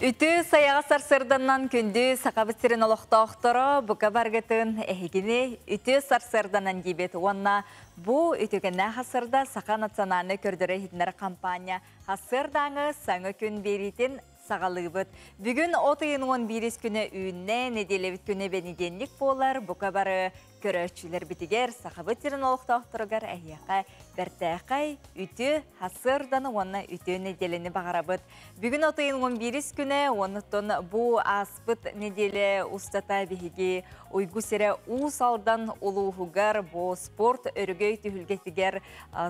Үтүө сайаҕас сарсыарданан күндү Сахабыт сирин олохтоохторо бука баргытын эһигини үтүө сарсыарданан диибит уонна бу үтүгэннээх сарсыарда Саха национальнай көрдөрөр иһитиннэрэр компания сарсыардааҥы саҥа күн биэриитин саҕалыыбыт. Бүгүн от ыйын 11 күнэ үүннэ, нэдиэлэбит күнэ бэнидиэнньик буолар, бука бары көрөөччүлэрбитигэр, Сахабыт сирин олохтоохторугар эһиэхэ бэртээхэй, үтүө сарсыарданы уонна үтүө нэдиэлэни баҕарабыт. Бүгүн от ыйын 11 күнэ, оннуттан бу ааспыт нэдиэлэ устата биһиги Уйгу сирэ Уус Алдан улууһугар бу спорт өрөгөй түһүлгэтигэр,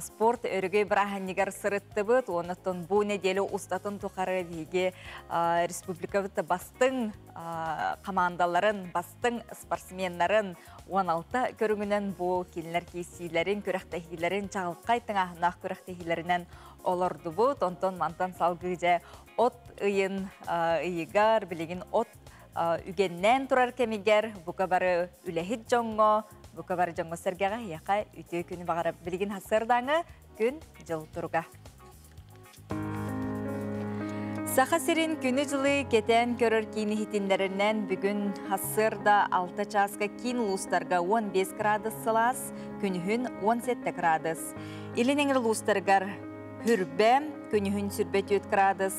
спорт өрөгөй бырааһынньыгар сырыттыбыт. Оннуттан бу нэдиэлэ устатын тухары биһиги республикабыт бастыҥ командаларын, бастыҥ спортсменнарын 16 көрүҥүнэн бу кинилэр киирсиилэрин, күрэхтэһиилэрин, чаҕылхай тыҥааһыннаах күрэхтэһиилэринэн олордубут. Онтон мантан салгыы дьэ от ыйын ыйыгар, билигин от үгэннээн турар кэмигэр бука бары үлэһит дьоҥҥо, бука бары дьоҥҥо сэргэҕэ эһиэхэ үтүө күнү баҕара билигин сарсыардааҥы күн дьыл туруга. Саха сирин күнү-дьылы кэтээн көрөр киин иһитиннэринэн бүгүн сарсыарда 6 чааска киин улуустарга 15 градус сылаас, күнүһүн 17 градус. Илин эҥэр улуустарыгар Хүрбэ, күнүһүн сүрбэ 4 градус,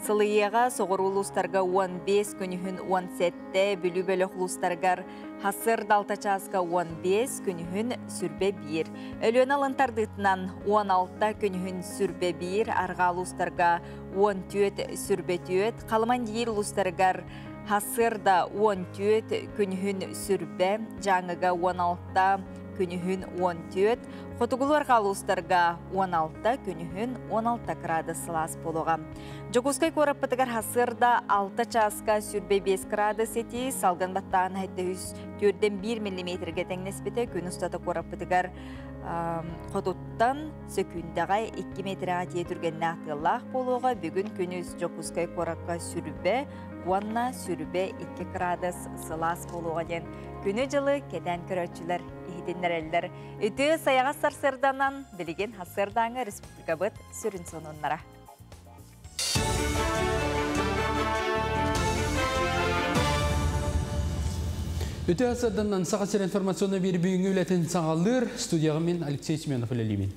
Сылыйыаҕа соҕуруу улуустарга 15, күнүһүн 17, Бүлүү бөлөх улуустарыгар сарсыарда 6 чааска 15, күнүһүн сүрбэ 1. Өлүөнэ алын тардыытынан 16, күнүһүн сүрбэ 1, арҕаа улуустарга 14, сүрбэ 4, Халыман диир улуустарыгар сарсыарда 14, күнүһүн сүрбэ, Дьааҥыга 16, күнүһүн 14, Хотугулуу-арҕаа улуустарга 16, күнүһүн 16 градус сылаас буолуоҕа. Дьокуускай куораппытыгар сарсыарда 6 чааска 25 градус этии, салгын баттааһын 704 миллиметргэ тэҥнэспитэ. Күн устата куораппытыгар хотуттан сөкүүндэҕэ 2 метрэҕэ тиийэ түргэннээх тыаллаах буолуоҕа. Бүгүн күнүс Дьокуускай куоракка сүрбэ уонна сүрбэ 2 градус сылаас буолуоҕа диэн күнү-дьылы кэтээн көрөөччүлэр иһитиннэрэллэр. Үтүө сайаҕас сарсыарданан билигин сарсыардааҥы республикабыт сүрүн сонуннара. Үтүө сарсыарданан Саха сир информационный биир бүгүҥҥү үлэтин саҕалыыр студияҕа мин Алексей Семенов үлэлиибин.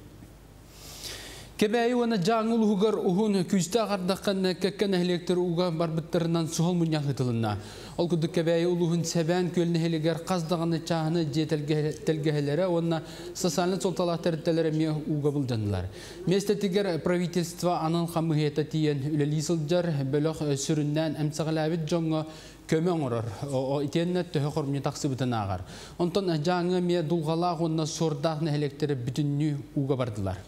Кэбээйи уонна Дьааҥы улууһугар уһун күүстээх ардахха кэккэ нэһилиэктэр ууга барбыттарынан суһал мунньах ыытылынна. Ол курдук Кэбээйи улууһун Сэбээн Күөл нэһилиэгэр хас даҕаны чааһынай дьиэ тэлгэһэлэрэ уонна социальнай суолталаах тэрилтэлэр эмиэ ууга былдьаннылар. Миэстэтигэр правительство анал хамыыһыйата тиийэн үлэлии сылдьар бөлөх сүрүннээн эмсэҕэлээбит дьоҥҥо көмө оҥорор. Итиэннэ төһө хоромньу тахсыбытын ааҕар. Онтон Дьааҥы эмиэ дулҕалаах уонна суордаах нэһилиэктэрэ бүтүннүү ууга бардылар.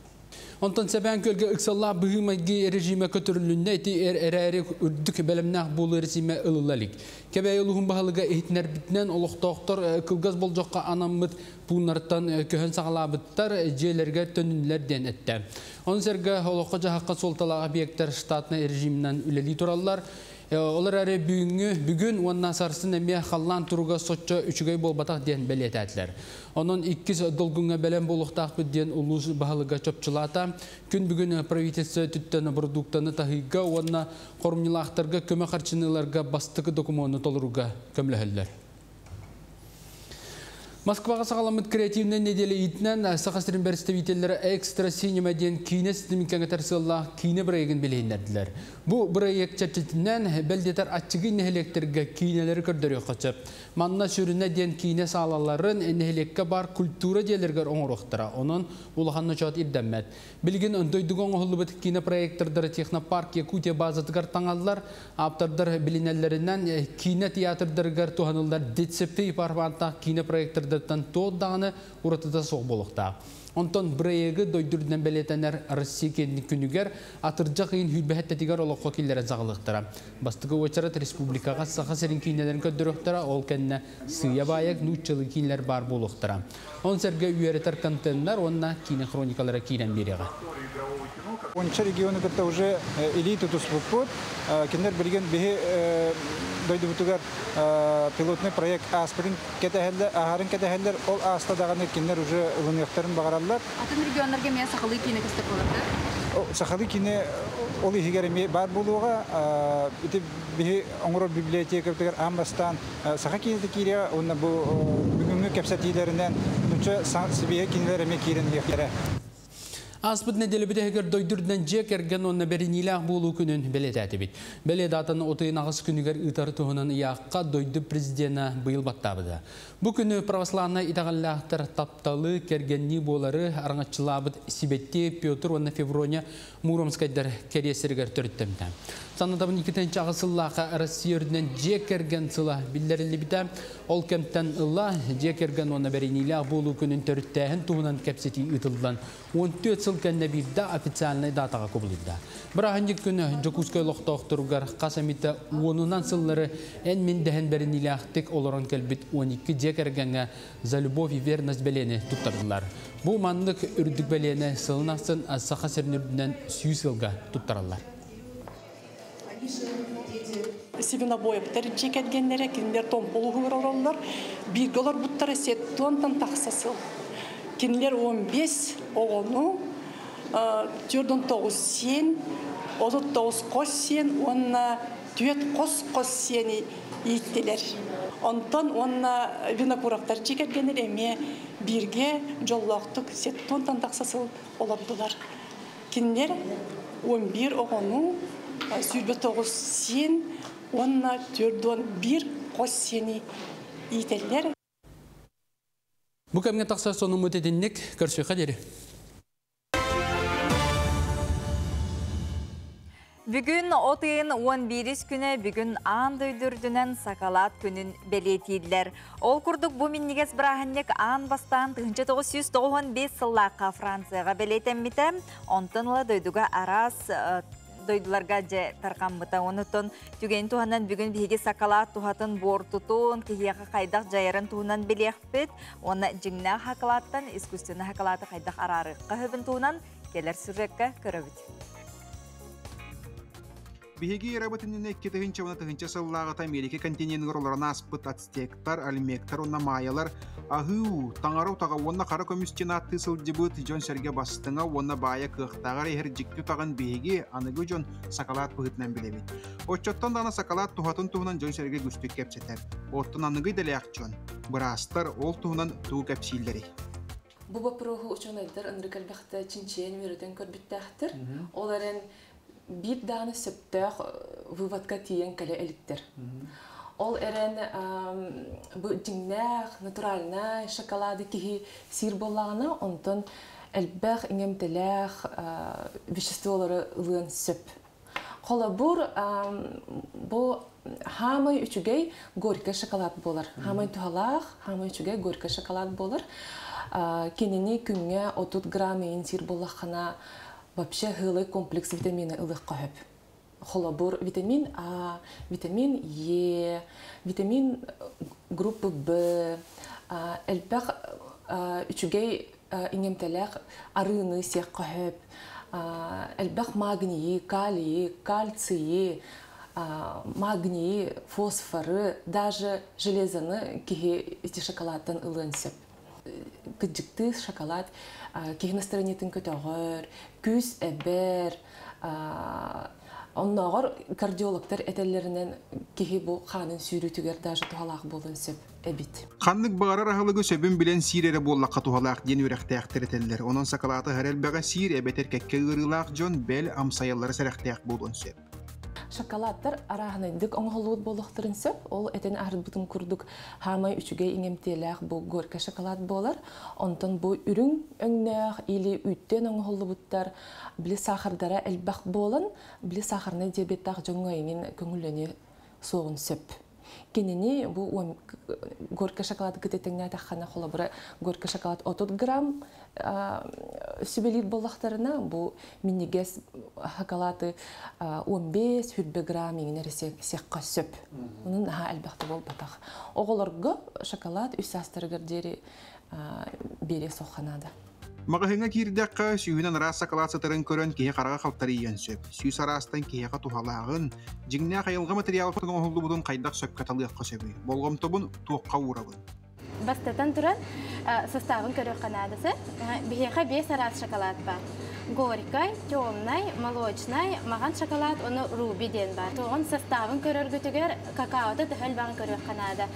Онтон Сэбээн Күөлгэ ыксаллаах быһыы-майгы режимэ көтүрүлүннэ, ити эрээри үрдүк бэлэмнээх буолуу режимэ ылылла илик. Кэбээйи улууһун баһылыга иһитиннэрбитинэн, олохтоохтор кылгас болдьоххо анаммыт пууннартан көһөн саҕалаабыттар, дьиэлэригэр төнүннүлэр диэн эттэ. Ону сэргэ олоххо-дьаһахха суолталаах объектар штатнай режиминэн үлэлии тураллар. Ол эрээри бүгүҥҥү бүгүн уонна сарсын эмиэ халлаан туруга соччо үчүгэй буолбатах диэн бэлиэтээтилэр. Онон иккис долгуҥҥа бэлэм буолуохтаахпыт диэн улуус баһылыга чопчулаата. Күн бүгүн правительство өттүттэн бородууктаны таһыыга уонна хорумньулаахтарга көмө харчыны ыларга бастакы докумуону толорууга көмөлөһөллөр. Москваҕа саҕаламмыт креативнай нэдиэлэ иитинэн Саха сирин бэрэстэбиитэллэрэ «Экстра Синема» диэн киинэ ситимин кэҥэтэр сыаллаах киинэ бырайыагын билиһиннэрдилэр. Бу бырайыак чэрчитинэн, бэл диэтэр аччыгый нэһилиэктэргэ киинэлэри көрдөрүөххэ сөп. Манна сүрүнэ диэн киинэ саалаларын нэһилиэккэ баар культура дьиэлэригэр оҥоруохтара. Онон улахан ночоот ирдэммэт. Билигин дойдуга оҥоһуллубут кинопроектордары Технопарк Якутия базатыгар таҥаллар. Ааптардар билинэллэринэн, киинэ театрдарыгар туһаныллар ДЦП форматтаах киинэ проектордартан туох даҕаны уратыта суох буолуохтаах. Онтон бырайыагы дойду үрдүнэн бэлиэтэнэр Россия күнүгэр атырдьах ыйын сүүрбэһэттэтигэр олоххо киллэрэн саҕалыахтара. Бастакы уочарат республикаҕа Саха сирин киинэлэрин көрдөрүөхтэрэ, ол кэннэ сыыйа-баайа нууччалыы киинэлэр баар буолуохтара. Ону сэргэ үөрэтэр контеннар уонна киинэ хроникалара киирэн биэриэҕэ. Уонча региону кытта уже илии тутуспуппут. Кинилэр билигин биһи дойдубутугар пилотный проект ааспытын кэтэһэллэр, аһарын кэтэһэллэр. Ол ааста даҕаны кинилэр уже ылыныахтарын баҕараллар. Атын регионнарга эмиэ сахалыы киинэ көстөр буолар да? Сахалыы киинэ ол иһигэр эмиэ баар буолуоҕа. Ити биһи оҥорор библиотекабытыгар аан бастаан саха киинэтэ киириэҕэ уонна бу бүгүҥҥү кэпсэтиилэринэн нуучча сибиэһэй кинилэр эмиэ киирэн иһиэхтэрэ. Ааспыт нэдиэлэ бүтэһигэр дойду үрдүнэн дьиэ кэргэн уонна бэриниилээх буолуу күнүн бэлиэтээтибит. Бэлиэ даатаны отуйун аҕыс күнүгэр ыытар туһунан ыйаахха дойду президенэ быйыл баттаабыта. Бу күнү православнай итэҕэллээхтэр тапталы, кэргэннии буолары араҥаччылаабыт Сибэттиэй Петр уонна Феврония Муромскайдар кэриэстэригэр төрүттэммитэ. Санатабын 2008 сыллаахха Россия үрдүнэн дьиэ кэргэн сыла биллэриллибитэ. Ол кэмтэн ыла дьиэ кэргэн уонна бэриниилээх буолуу күнүн төрүттээһин туһунан кэпсэтии ыытыллан 14 сыл кэннэ биирдэ официальнай датаҕа кубулуйда. Бырааһынньык күнэ Дьокуускай олохтоохторугар хас эмитэ уонунан сыллары эн-мин дэһэн бэриниилээхтик олорон кэлбит 12 дьиэ кэргэҥҥэ «За любовь и верность» бэлиэни туттардылар. Бу маннык үрдүк бэлиэни сылын ахсын Саха сирин үрдүнэн 100 сылга туттараллар. Свинобоевтар дьиэ кэргэннэрэ кинилэр Томпол уһугар олороллор. Бииргэ олорбуттара сеттуонтан тахса сыл. Кинилэр 15 оҕону, 49 сиэн, 39 хос сиэн уонна 4 хос-хос сиэни ииттилэр. Онтон уонна Винокуровтар дьиэ кэргэннэр эмиэ бииргэ дьоллоохтук сеттуонтан тахса сыл олордулар. Кинилэр 11 оҕону, 29 сиэн уонна 41 хос сиэни иитэллэр. Бу кэмҥэ тахсар сонуммут итинник көрсүөххэ диэри. Бүгүн от ыйын 11 күнэ бүгүн аан дойду үрдүнэн сакалаат күнүн бэлиэтииллэр. Ол курдук бу минньигэс бырааһынньык аан бастаан 1995 сыллаахха Францияҕа бэлиэтэммитэ. Онтон ыла дойдуга араас дойдуларга дьэ тарҕаммыта. Онутун түгэн туһанан бүгүн биһиги сакалаат туһатын буортутун, киһиэхэ хайдах дьайарын туһунан билиэхпит. Уонна дьиҥнээх хакалааттан искусственный хакалааты хайдах араарыахха сөбүн туһунан кэлэр сюжекка көрөбүт. Биһиги эрабыт иннинэ 2010 сыллааҕыта Америка континеныгар олорон ааспыт ацтектар, альмектар уонна майялар аһыы, таҥара утаҕа уонна хара көмүс диэн ааттыы сылдьыбыт дьон-сэргэ бастыҥа уонна баайа кыахтааҕар иһэр дьикти утаҕын биһиги аныгы дьон сакалаат быһыытынан билэбит. Оччоттон даҕаны сакалаат туһатын туһунан дьон-сэргэ үгүстүк кэпсэтэр. Оттон аныгы идэлээх дьон, быраастар ол туһунан тугу кэпсииллэрий? Бу боппуруоһу учуонайдар ынырык элбэхтэ чинчийэн үөрэтэн көрбүттээхтэр. Ол эрэн биир даҕаны сөптөөх выводка тиийэн кэлэ иликтэр. Ол эрэн бу дьиҥнээх, натуральнай шоколады киһи сиир буоллаҕына, онтон элбэх иҥэмтэлээх веществолары ылыан сөп. Холобур, бу хаамай үчүгэй горькай шоколад буолар. Хаамай туһалаах, хаамай үчүгэй горькай шоколад буолар. Кинини күҥҥэ 30 грамм иин сиир буоллаххына, вообще һыылай комплекс витамины ылыахха сөп. Холобур, витамин А, витамин Е, витамин группы Б, элбэх үчүгэй иҥэмтэлээх арыыны сиэххэ сөп, элбэх магнийы, калийы, кальцийы, магнийы, фосфоры, даже железоны киһи ити шоколадтан ылыан сөп. Кыдьыктыы шоколад киһи настроениетын көтөҕөр, күүс эбэр, оннооҕор кардиологтар этэллэринэн киһи бу хаанын сүүрүүтүгэр даже туһалаах буолуон сөп эбит. Ханнык баҕарар аһылыгы сөбүн билэн сиир эрэ буоллахха туһалаах диэн үөрэхтээхтэр этэллэр. Онон сакалааты аһар элбэҕи сиир эбэтэр кэккэ ыарыылаах дьон бэл амсайаллара сэрэхтээх буолуон сөп. Шоколадтар арааһынайдык оҥоһуллубут буолуохтарын сөп. Ол этэн аһарбытым курдук хаамай үчүгэй иҥэмтиэлээх бу горькай шоколад буолар. Онтон бу үрүҥ өҥнөөх или үүттэн оҥоһуллубуттар били сахардара элбэх буолан, били сахарнай диабеттаах дьоҥҥо эҥин көҥүллэниэ суоҕун сөп. Кинини бу горькай шоколад кытытыҥнаатаххына, холобура, горькай шоколад 30 грамм сүбэлиир буоллахтарына, бу минньигэс шоколады 15-20 грамм иҥин эрэ сиэххэ сөп. Онон наһаа элбэхтэ буолбатах. Оҕолорго шоколад үс саастарыгар диэри биэриэ суохха наада. Маҕаһыыҥҥа киирдэххэ, сүүһүнэн араас сакалаат сытарын көрөн киһи хараҕа халтарыйыан сөп. Сүүс араастан киһиэхэ туһалааҕын, дьиҥнээх айылҕа матырыйаалтан оҥоһуллубутун хайдах сөпкө талыахха сөбүй? Болҕомтобун туохха уурабын? Бастатан туран, составын көрүөххэ наадасы. Биһиэхэ 5 араас шоколад бар. Горькай, темнай, молочнай, маҕан шоколад, оны руби диэн бар. Тоҕун составын көрөргүтүгэр какаота төһө элбэҕин көрүөххэ наада.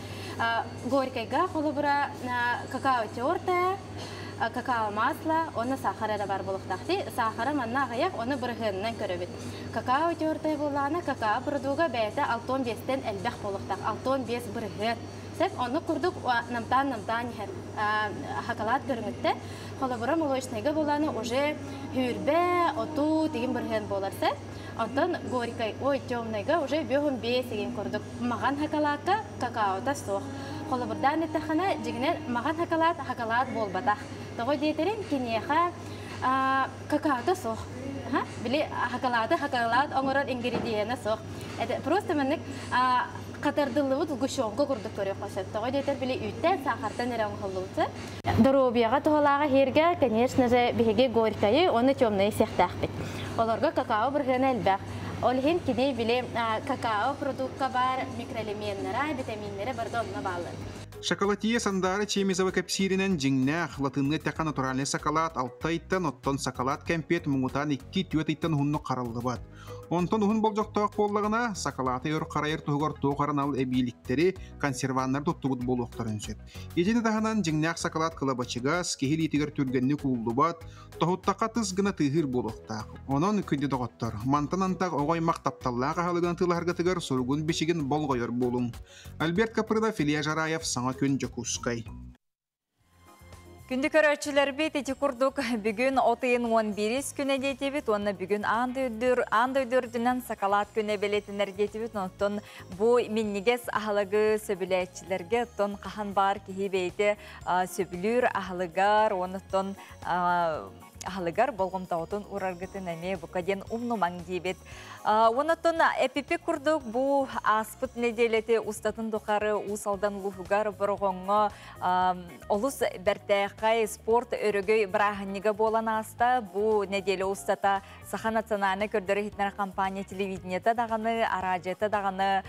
Горькайга холобура какао тертая, какао масло, оны сахар эрэ бар буолуохтаах. Сахара манна аҕыйах, оны бырыһыанынан көрөбүт. Какао тертая буоллаҕына, какао продуга бэйэтэ 65-тэн элбэх буолуохтаах. 65 бырыһыан. Сеп оннук курдук намтаан-намтаан иһэр шоколад көрүҥүттэн. Холобура молочныйга буоллаҕына уже хүрбэ, оту тигин бырыһыан буолар сеп. Онтон горькай, ой, темныйга уже 5 деген курдук. Маҕан шоколадка какаота суох. Холобурдаан эттэххинэ, дьиҥинэн маҕан шоколад шоколад буолбатах. Тоҕо диэтэрин киниэхэ какаота суох. Били шоколады шоколад оҥорор ингредиенэ суох. Это просто маннык хатардыллыбыт сгущенка курдук көрүөххэ сөп. Тоҕо диэтэр били үүттэн, сахартан эрэ оҥоһуллубут. Доруобуйаҕа туһалааҕа иһэргэ, конечно же, биһиги горькайы уонна темнайы сиэхтээхпит. Олорго какао бырыһыана элбэх. Ол иһин кини били какао продукка бар микроэлеменнара, витаминнэрэ барыта онно бааллар. Шоколатия Сандара Чемизова кэпсииринэн дьиҥнээх латынныы эттэххэ натуральнай сакалаат 6 ыйтан, оттон сакалаат кэмпиэт муҥутаан 2-4 ыйтан уһуннук хараллыбат. Онтон уһун болдьохтоох буоллаҕына, сакалааты өр харайар туһугар туох аранал эбииликтэри, консерваннары туттубут буолуохтарын сөп. Итини таһынан дьиҥнээх сакалаат кылабачыгас, киһи илиитигэр түргэнник ууллубат, тоһуттахха тыс гына тыаһыыр буолуохтаах. Онон, күндү доҕоттор, мантан антах оҕо аймах тапталлаах аһылыгын атыылаһаргытыгар суругун-бичигин болҕойор буолуҥ. Альберт Капрынов, Илья Жараев, Саҥа күн, Дьокуускай. Күндү көрөөччүлэрбит ити курдук бүгүн от ыйын 11 күнэ диэтибит уонна бүгүн аан дойду аан дойду үрдүнэн сакалаат күнэ бэлиэтэнэр диэтибит. Онтон бу минньигэс аһылыгы сөбүлээччилэргэ оттон хаһан баар киһи бэйэтэ сөбүлүүр аһылыгар уонна аһылыгар болҕомтоҕутун уураргытын эмиэ бука диэн умнумаҥ диибит. Онотон эпипи курдук бу ааспыт нэдиэлэти устатын тухары Уус Алдан улууһугар Бороҕоҥҥо олус бэртээхэй спорт өрөгөй бырааһынньыга буолан ааста. Бу нэдиэлэ устата Саха национальнай көрдөрөр-иһитиннэрэр компания телевидениета даҕаны, араадьыйата даҕаны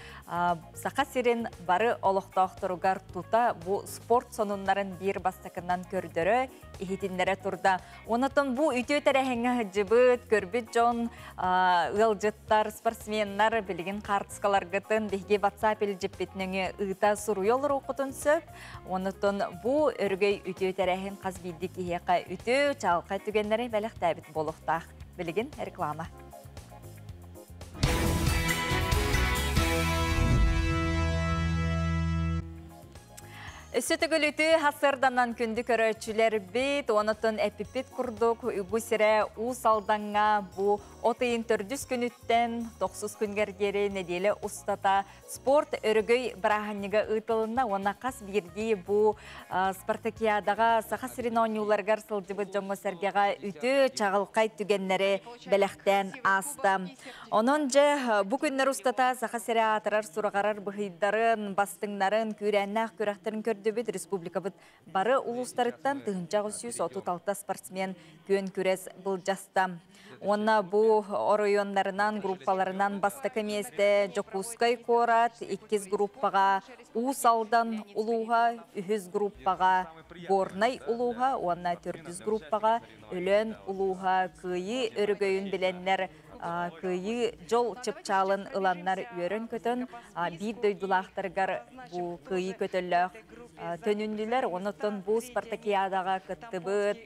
Саха сирин бары олохтоохторугар тута бу спорт сонуннарын биир бастакынан көрдөрө, иһитиннэрэ турда. Онотон бу үтүө тэрээһиҥҥэ сылдьыбыт, көрбүт дьон, ыалдьыттар, спортсменнар билигин хаартыскаларгытын биһиги WhatsApp илдьиппит нөҥүө ыыта суруйа олоруоххутун сөп. Онотон бу өрөгөй үтүө тэрээһин хас биирдии киһиэхэ үтүө, чаҕылхай түгэннэри бэлэхтээбит буолуохтаах. Билигин реклама. Өссө төгүл үтүө сарсыарданан күндү көрөөччүлэрбит, онотон эпиппит курдук үгүс эрэ Уус Алдаҥҥа бу от ыйын төрдүс күнүттэн тохсус күнгэр диэри нэдиэлэ устата спорт өрөгөй бырааһынньыга ыытылынна уонна хас биирдии бу спартакиадаҕа Саха сирин оонньууларыгар сылдьыбыт дьоҥҥо-сэргэҕэ үтүө чаҕылхай түгэннэри бэлэхтээн ааста. Онон дьэ, бу күннэр устата Саха сирэ аатырар сураҕарар быһыйдарын, бастыҥнарын, күүрээннээх күрэхтэрин көрдүбүт. Республикабыт бары улуустарыттан 1836 спортсмен күөн күрэс былдьаста. Уонна бу оройуоннарынан, группаларынан бастакы миэстэ Дьокуускай куорат, иккис группаҕа Уус Алдан улууһа, үһүс группаҕа Горнай улууһа уонна төрдүс группаҕа Өлөөн улууһа кыайыы өрөгөйүн билэннэр кыайыы дьол чыпчаалын ыланнар үөрэн-көтөн биир дойдулаахтарыгар бу кыайыы көтөллөөх төнүннүлэр. Оннуттан бу спартакиадаҕа кыттыбыт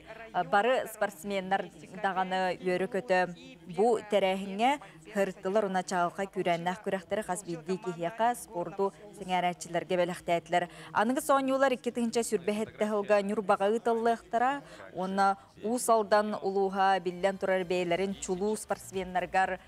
бары спортсменнар даҕаны үөрэ-көтө бу тэрээһиҥҥэ сырыттылар уонна чаҕылхай күүрээннээх күрэхтэри хас биирдии киһиэхэ спорду сэҥээрээччилэргэ бэлэхтээтилэр. Аныгыс оонньуулар 2027 сылга Ньурбаҕа ыытыллыахтара уонна Уус Алдан улууһа биллэн турар бэйэлэрин чулуу спортсменнарыгар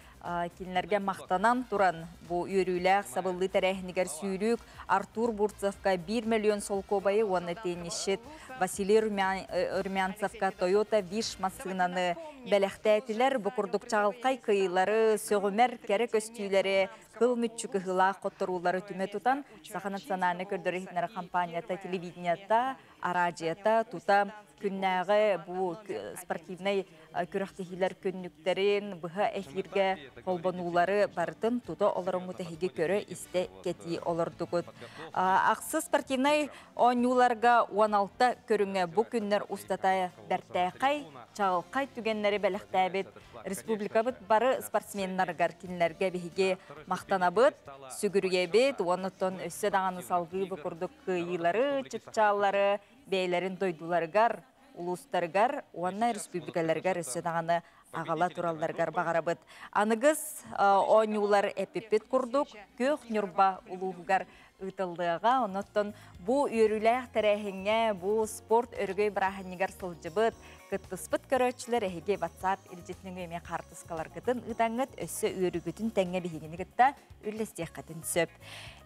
кинилэргэ махтанан туран бу үөрүүлээх сабыллыы тэрээһинигэр сүүрүүк Артур Бурцевка 1 миллион солкуобайы уонна теннисчит Василий Румянцевка Toyota Wish массыынаны бэлэхтээтилэр. Бу курдук чаҕылхай кыайыылары, сөҕүмэр кэрэ көстүүлэри Кыл мүччү кыһыылаах хотторуулары түмэ тутан, Саха национальнай көрдөрөр-иһитиннэрэр хампаанньата телевидениета, араадьыйата тута күннээҕи бу спортивнай күрэхтэһиилэр күннүктэрин быһа эфиргэ холбонуулары барытын тута олороҥҥут эһиги көрө-истэ кэтии олордугут. Ахсыс спортивнай оонньууларга 16 көрүҥҥэ бу күннэр устата бэртээхэй, чаҕылхай түгэннэри бэлэхтээбит республикабыт бары спортсменнарыгар кинилэргэ биһиги махтанабыт, сүгүрүйэбит, уонна өссө даҕаны салгыы бу курдук кыайыылары, чыпчааллары бэйэлэрин дойдуларыгар, улуустарыгар уонна республикаларыгар өссө даҕаны аҕала туралларыгар баҕарабыт. Аныгыс оонньуулар эппиппит курдук Күөх Ньурба улууһугар ыытыллыаҕа. Онон бу үөрүүлээх тэрээһиҥҥэ, бу спорт өрөгөй бырааһынньыгар сылдьыбыт, кыттыспыт көрөөччүлэр эһиги WhatsApp илдьитин эмиэ хаартыскаларгытын ыытаҥҥыт өссө үөрүүгүтүн тэҥҥэ биһигини кытта үллэстиэххитин сөп.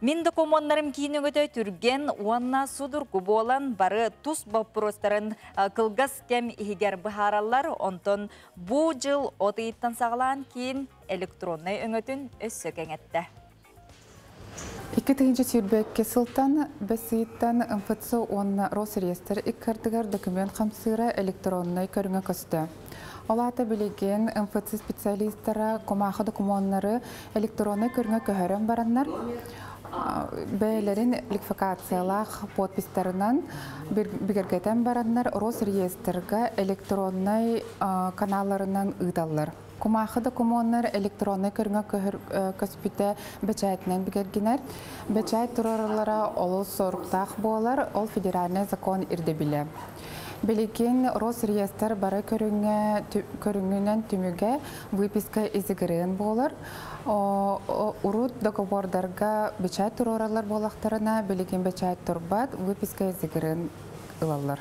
Мин докумуоннарым киин өҥөтө түргэн уонна судургу буолан бары тус боппуруостарын кылгас кэм иһигэр быһаараллар. Онтон бу дьыл от ыйыттан саҕалаан киин электроннай өҥөтүн өссө кэҥэттэ. 2022 сылтан бэс ыйыттан МФЦ уонна Росреестр иккардыгар документ хамсыыра электроннай көрүҥэ көстө. Ол аата билигин МФЦ специалистара кумаахы докумуоннары электроннай көрүҥэ көһөрөн бараннар, бэйэлэрин квалификациялаах подпистарынан бигэргэтэн бараннар Росреестрга электроннай каналларынан ыыталлар. Кумаахы докумуоннар электроннай көрүҥэ көспүтэ бэчээтинэн бигэргинэр. Бэчээт тураралара олус соруктаах буолар, ол федеральный закон ирдэбилэ. Билигин Росреестр бары көрүҥэ көрүҥүнэн түмүгэ выписка из ЕГРН буолар. Урут договордарга бэчээт тураралар буолахтарына, билигин бэчээт турбат, выписка из ЕГРН ылаллар.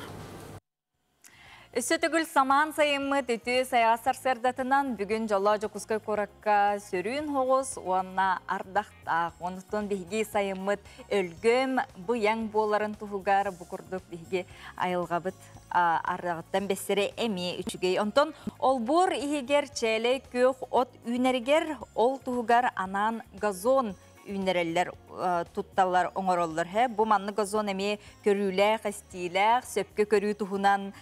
Өссө төгүл самаан сайыммыт үтүө сайаҕас сарсыардатынан. Бүгүн дьоло Дьокуускай куоракка сөрүүн соҕус уонна ардахтаах. Онтон биһиги сайыммыт өлгөм, быйаҥ буоларын туһугар бу курдук биһиги айылҕабыт ардаҕыттан бэссэрэ эмиэ үчүгэй. Онтон олбуор иһигэр чээлэй күөх от үүнэригэр ол туһугар анаан газон үүннэрэллэр, тутталлар, оҥороллор. Бу маннык газон эмиэ көрүүлээх, истиилээх, сөпкө көрүү туһунан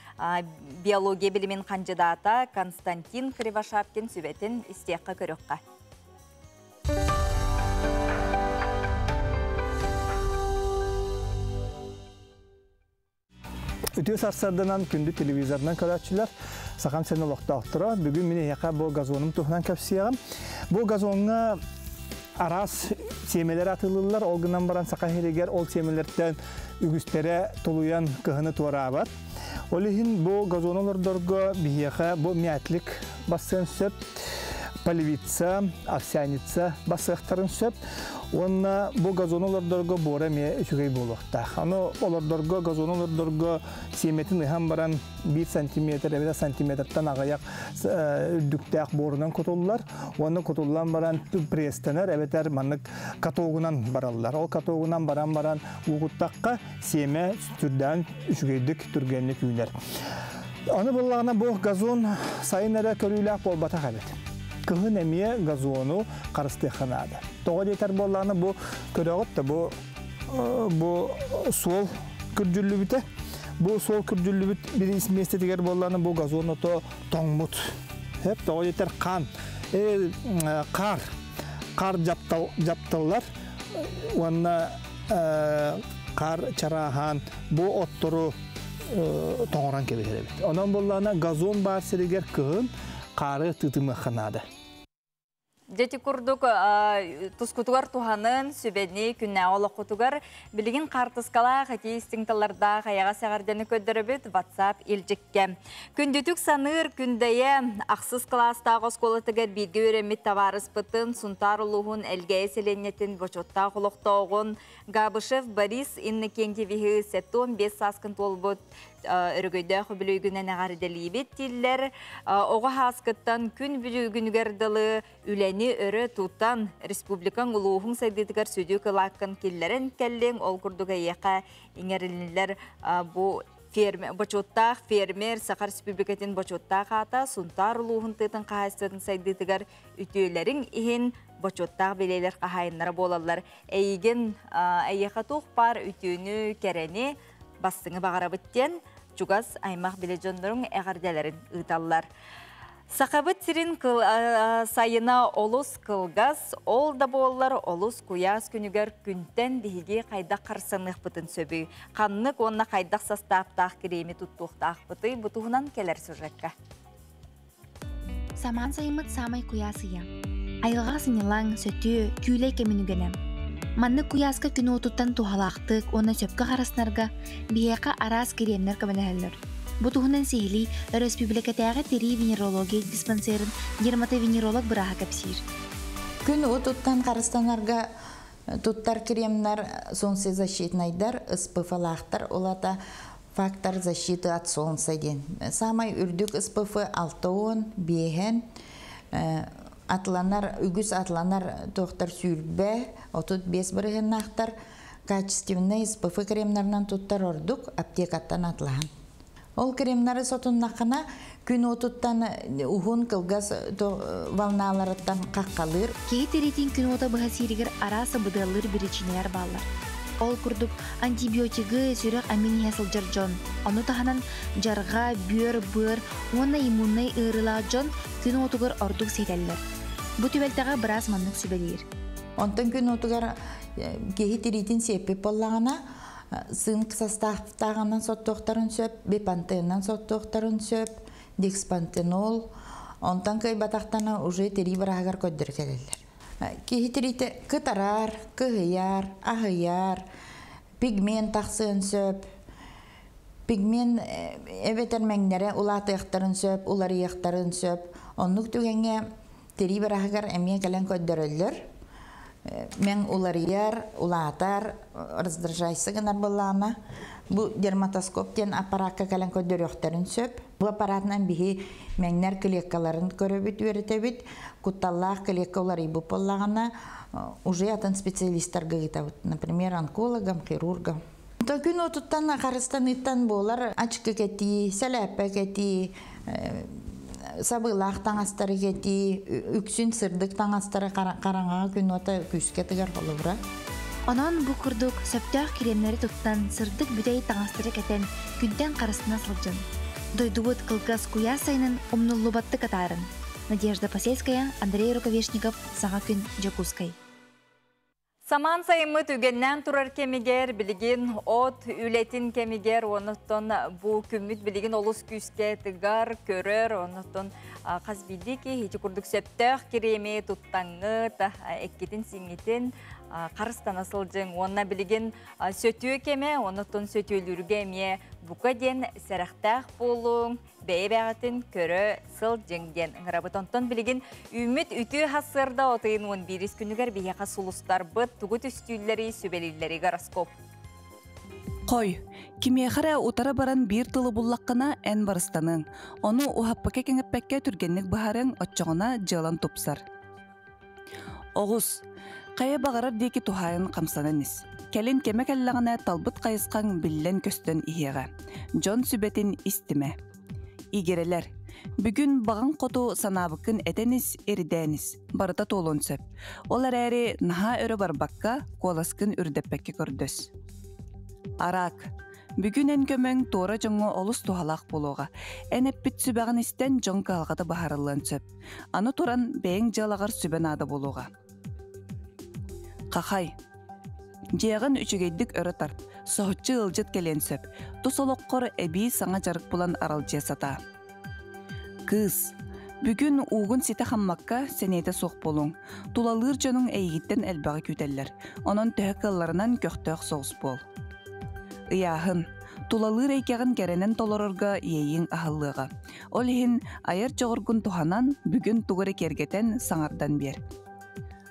биология билимин хандьыдаата Константин Кривошапкин сүбэтин истиэххэ, көрүөххэ. Үтүө сарсыарданан, күндү телевизорынан көрөөччүлэр, Сахам сирин олохтоохторо, бүгүн мин эһиэхэ бу газоным туһунан кэпсиэҕим. Бу газоҥҥа араас сиэмэлэр атыылыыллар, ол гынан баран саха сиригэр ол сиэмэлэртэн үгүстэрэ тулуйан кыһыны туораабат. Ол иһин бу газону олордорго биһиэхэ бу мятлик бассыан сөп, полевица, овсяница бассыахтарын сөп. Уонна бу газону олордорго буора эмиэ үчүгэй буолуохтаах. Аны олордорго, газону олордорго сиэмэтин ыһан баран 1 сантиметр, эбэтэр сантиметртан аҕыйах үрдүктээх буорунан кутуллар. Уонна кутуллан баран пресстэнэр, эбэтэр маннык катогунан бараллар. Ол катогунан баран баран уу куттахха сиэмэ сүрдээн үчүгэйдик түргэнник үүнэр. Аны буоллаҕына бу газон сайын эрэ көрүүлээх буолбатах эбит. Кыһын эмиэ газону харыстыахха наада. Тоҕо диэтэр буоллаҕына бу көрөҕүт да бу бу суол күрдьүллүбүтэ. Бу суол күрдьүллүбүт бир миэстэтигэр буоллаҕына бу газон ото тоҥмут. Хеп тоҕо диэтэр хаан хаар хаар дьаптал дьапталлар уонна хаар чарааһаан бу оттору тоҥорон кэбиһэр эбит. Онон буоллаҕына газон баар сиригэр кыһын хаары тыытымыахха наада. Дьэ курдук тускутугар туһанын, сүбэни күннээҕи олоххутугар. Билигин хаартыскалаах итии истиҥ тыллардаах эйэҕэс эҕэрдэни көрдөрөбүт WhatsApp илдьиккэ. Күндүтүк саныыр Күндэйэ ахсыс кылаастаах оскуолатыгар бииргэ үөрэммит табаарыспытын Сунтаар улууһун Элгээйи сэлиэнньэтин бочуоттаах олохтооҕун Габышев Борис Иннокентьевиһы 75 сааскын туолбут өрөгөйдөөх үбүлүөйгүнэн эҕэрдэлиибит дииллэр. Оҕо сааскыттан күн бүгүнүгэр дылы үлэни өрө тутан республикаҥ, улууһуҥ сайдыытыгар сүдү кылааккын киллэрэн кэллиҥ. Ол курдук эйиэхэ иҥэриллэр бу фермер, бочуоттаах фермер, Саха Республикатын бочуоттаах аата, Сунтаар улууһун тыатын хаһаайыстыбатын сайдыытыгар үтүөлэриҥ иһин. бочуоттаах бэлиэлэр хаһаайыннара буолаллар. Эйигин эйиэхэ туох баар үтүөнү, кэрэни, бастыҥы баҕарабыт диэн чугас аймах билэ дьонноруҥ эҕэрдэлэрин ыыталлар. Сахабыт сирин сайына олус кылгас, ол да буоллар олус куйаас күнүгэр күнтэн биһиги хайдах харсаныахпытын сөбүй? Ханнык уонна хайдах састааптаах кириэми туттуохтаахпытый? Бу туһунан кэлэр сюжекка. Самаан сайыммыт саамай куйаас ыйа. Айылҕаҕа сынньалаҥ, сөтүө, күүлэй кэмин үгэнэ. Маннык куйааска күн уотуттан туһалаахтык уонна сөпкө харыстанарга биһиэхэ араас кириэмнэр көмөлөһөллөр. Бу туһунан сиһилии өрөспүүбүлүкэтээҕи тирии венерология диспансерын дерматовенеролог бырааһа кэпсиир. Күн уотуттан харыстанарга туттар кремнэр солнцезащитнайдар, СПФ-лаахтар, улата фактор защиты от солнца диэн. Самай үрдүк СПФ 60, биэһэн, атланар, үгүс атланар туохтар сүүрбэ, 35 бырыһыннаахтар качественный СПФ кремнарынан туттар ордук аптекаттан атлаһан. Ол кремнары сотуннаххына күн уотуттан уһун кылгас волналарыттан хаххалыыр. Киһи тириитин күн уота быһа сииригэр араас сабыдыаллыыр биричиинэлэр бааллар. Ол курдук антибиотигы сүрэх амин иһэ сылдьар дьон, ону таһынан дьарҕа, бүөр, быар уонна иммуннай ыарыылаах дьон күн уотугар ордук сиэтэллэр. Бу түбэлтэҕэ быраас маннык сүбэлиир. Онтон күн уотугар киһи тириитин сиэппит буоллаҕына, цинк састааҕынан соттуохтарын сөп, бипантенынан соттуохтарын сөп, декспантенол. Онтон кыайбатахтана уже тирии бырааһыгар көрдөрө кэлэллэр. Киһи тириитэ кытарар, кыһыйар, аһыйар, пигмент тахсыан сөп. Пигмент эбэтэр мэҥнэрэ улаатыахтарын сөп, уларыйыахтарын сөп. Оннук түгэҥҥэ тирии бырааһыгар эмиэ кэлэн көрдөрөллөр. Мэҥ уларыйар, улаатар, раздражайся гынар буоллаҕына, бу дерматоскоп диэн аппараакка кэлэн көрдөрүөхтэрин сөп. Бу аппаратынан биһи мэҥнэр клеткаларын көрөбүт, үөрэтэбит. Кутталлаах клетка уларыйбыт буоллаҕына, уже атын специалисттарга ыытабыт. Например, онкологам, хирургам. Күн уотуттан харыстаныыттан буолар ачыкы кэтии, сэлээппэ кэтии, сабыылаах таҥастары кэтии, үксүн сырдык таҥастары хараҥаҕа күн уота күүскэ тыгар холобура. Онон бу курдук сөптөөх кириэмнэри туттан, сырдык бүтэй таҥастары кэтэн, күнтэн харыстана сылдьын. Дойдубут кылгас куйаас сайынын умнуллубаттык атаарын. Надежда Посельская, Андрей Рукавишников, Саҥа күн, Дьокуускай. Самаан сайыммыт үгэннээн турар кэмигэр, билигин от үлэтин кэмигэр, оннуттан бу күммүт билигин олус күүскэ тыгар, көрөр, оннуттан хас биирдии киһи ити курдук сөптөөх кириэми туттаҥҥыт, эккитин-сиҥҥитин харыстана сылдьыҥ. Уонна билигин сөтүө кэмэ, оннуттан сөтүөлүүргэ эмиэ бука диэн сэрэхтээх буолуҥ, бэйэ-бэйэҕитин көрө сылдьыҥ диэн ыҥырабыт. Онтон билигин үүммүт үтүө сарсыарда от ыйын 11 күнүгэр биһиэхэ сулустарбыт тугу түстүүллэри, сүбэлииллэри гороскоп. Хой, кимиэхэ эрэ утары баран биир тылы буллаххына эн барыстаныаҥ. Ону уһаппакка-кэҥэппэккэ түргэнник быһаарыаҥ, оччоҕуна дьыалаҥ тупсар. Оҕус, хайа баҕарар диэки туһаайан хамсанан ис. Кэлин кэмэ кэллэҕинэ талбыт хайысхаҥ биллэн-көстөн иһиэҕэ. Дьон сүбэтин истимэ. Игирэлэр, бүгүн баҕаҥ хоту санаабыккын этэн ис, ирдээн ис. Барыта туолуон сөп. Ол эрээри наһаа өрө барбакка, куоласкын үрдэппэккэ көрдөс. Араак, Бүгүн эн көмөҥ туора дьоҥҥо олус туһалаах буолуоҕа. Эн эппит сүбэҕин истэн дьон кыһалҕата быһаарыллыан сөп. Аны туран, бэйэҥ дьыалаҕар сүбэ наада буолуоҕа. Хахай. Дьиэҕин үчүгэйдик өрө тарт, соһуччу ыалдьыт кэлиэн сөп. Тус олоххор эбии саҥа дьарык булан аралдьыйа сатаа. Кыыс. Бүгүн уугун ситэ хаммакка, сэниэтэ суох буолуоҥ. Тулалыыр дьонуҥ эйигиттэн элбэҕи күүтэллэр. Онон төһө кыалларынан көхтөөх соҕус буол. Ыйааһын. Тулалыыр эйгэҕин кэрэнэн толорорго иэйииҥ аһыллыаҕа. Ол иһин айар дьоҕургун туһанан, бүгүн тугу эрэ киэргэтэн, саҥардан биэр.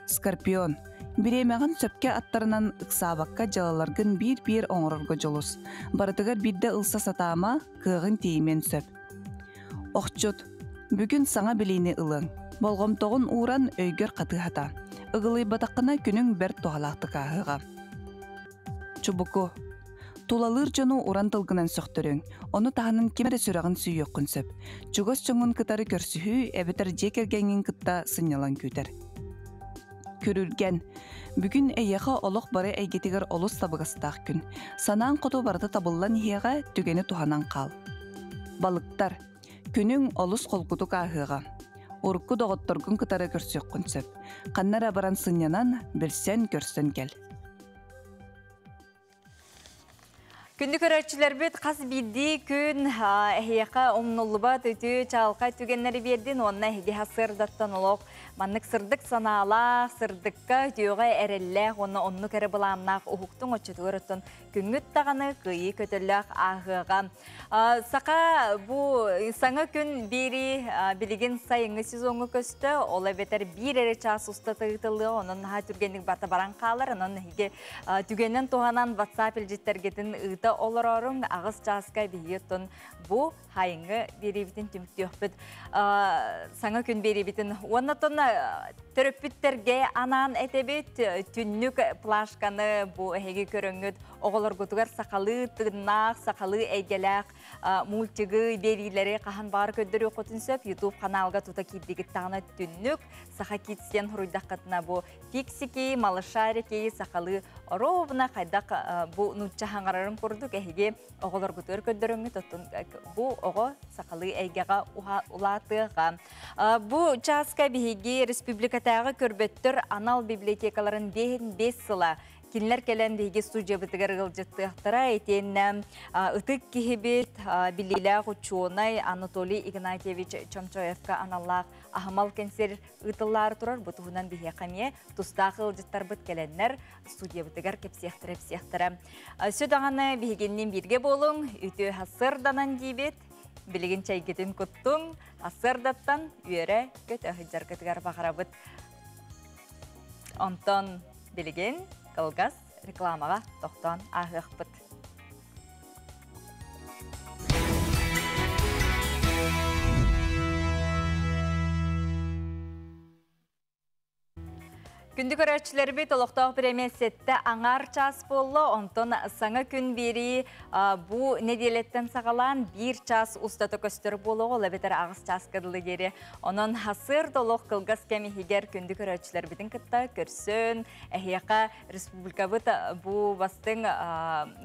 Скорпион. Бириэмэҕин сөпкө аттарынан ыксаабакка дьыалаларгын биир-биир оҥорорго дьулус. Барытыгар биирдэ ылса сатаама, кыаҕыҥ тиийимиэн сөп. Охчут. Бүгүн саҥа билиини ылыаҥ. Болҕомтоҕун ууран өйгөр хатыһата. Ыгылыйбатаххына күнүҥ бэрт туһалаахтык ааһыаҕа. Чубуку. Тулалыыр дьону уран тылгынан сөхтөрүөҥ. Ону таһынан ким эрэ сүрэҕин сүүйүөххүн сөп. Чугас дьоҥҥун кытары көрсүһүү эбэтэр дьиэ кэргэҥҥин кытта сынньалаҥ күүтэр. Күрүлгэн. Бүгүн эйиэхэ олох бары эйгэтигэр олус табыгастаах күн. Санааҥ хоту барыта табыллан иһиэҕэ, түгэни туһанан хаал. Балыктар. Күнүҥ олус холкутук ааһыаҕа. Урукку доҕотторгун кытары көрсүөххүн сөп. Ханна эрэ баран сынньанан, билсэн-көрсөн кэл. Күндү көрөөччүлэрбит хас биирдии күн эһиэхэ умнуллубат үтүө чаалхай түгэннэри биэрдин уонна эһиги сырдаттан олох маннык сырдык санаалаах, сырдыкка үтүөҕэ эрэллээх уонна оннук эрэ былааннаах уһуктуҥ оччотугар оттон күҥҥүт даҕаны кыайыы көтөллөөх ааһыаҕа. Саха бу саҥа күн биири билигин сайыҥҥы сезоҥҥа көстө, ол эбэтэр биир эрэ чаас устата ыытыллыа, онон наһаа түргэнник барта баран хаалар, онон эһиги түгэнин туһанан WhatsApp илдьиттэргитин ыыта олорооруҥ, аҕыс чааска биһиги оттон бу хайыҥҥы биэриибитин түмүктүөхпүт. Саҥа күн биэриибитин уонна оттон төрөппүттэргэ анаан этэбит, түннүк плашканы бу эһиги көрөҥҥүт оҕолоргутугар сахалыы тыыннаах, сахалыы эйгэлээх мультигы, биэриилэри хаһан баҕар көрдөрүөххүтүн сөп. YouTube каналга тута киирдигит даҕаны түннүк Саха Kids диэн суруйдаххытына бу фиксики, малышарики, сахалыы ровно хайдах бу нуучча хаҥарарын курдук эһиги оҕолоргутугар көрдөрөҥҥүт оттон бу оҕо сахалыы эйгэҕэ улаатыаҕа. Бу чааска биһиги республикатааҕы көрбөттөр анал библиотекаларын 5 сыла кинилэр кэлэн биһиги студиябытыгар ыалдьыттыахтара. Итиэннэ ытык киһибит, биллиилээх учуонай Анатолий Игнатьевич Чомчоевка аналлаах аһымал кэнсиэр ыытыллаары турар. Бу туһунан биһиэхэ эмиэ тустаах ыалдьыттарбыт кэлэннэр студиябытыгар кэпсиэхтэрэ-ипсиэхтэрэ. Өссө даҕаны биһигинниин бииргэ буолуҥ, үтүө сарсыарданан диибит. Билигин чэйгитин куттуҥ, сарсыардаттан үөрэ-көтө сылдьаргытыгар баҕарабыт. Онтон билигин кылгас рекламаҕа тохтоон ааһыахпыт. Күндү көрөөччүлэрбит, олохтоох бириэмэ сэттэ аҥаар чаас буолла, онтон саҥа күн биэрии бу нэдиэлэттэн саҕалаан биир чаас устата көстөр буолуоҕа, ол эбэтэр аҕыс чааска дылы диэри. Онон хасыар да олох кылгас кэм иһигэр күндү көрөөччүлэрбитин кытта көрсөн, эһиэхэ республикабыт бу бастыҥ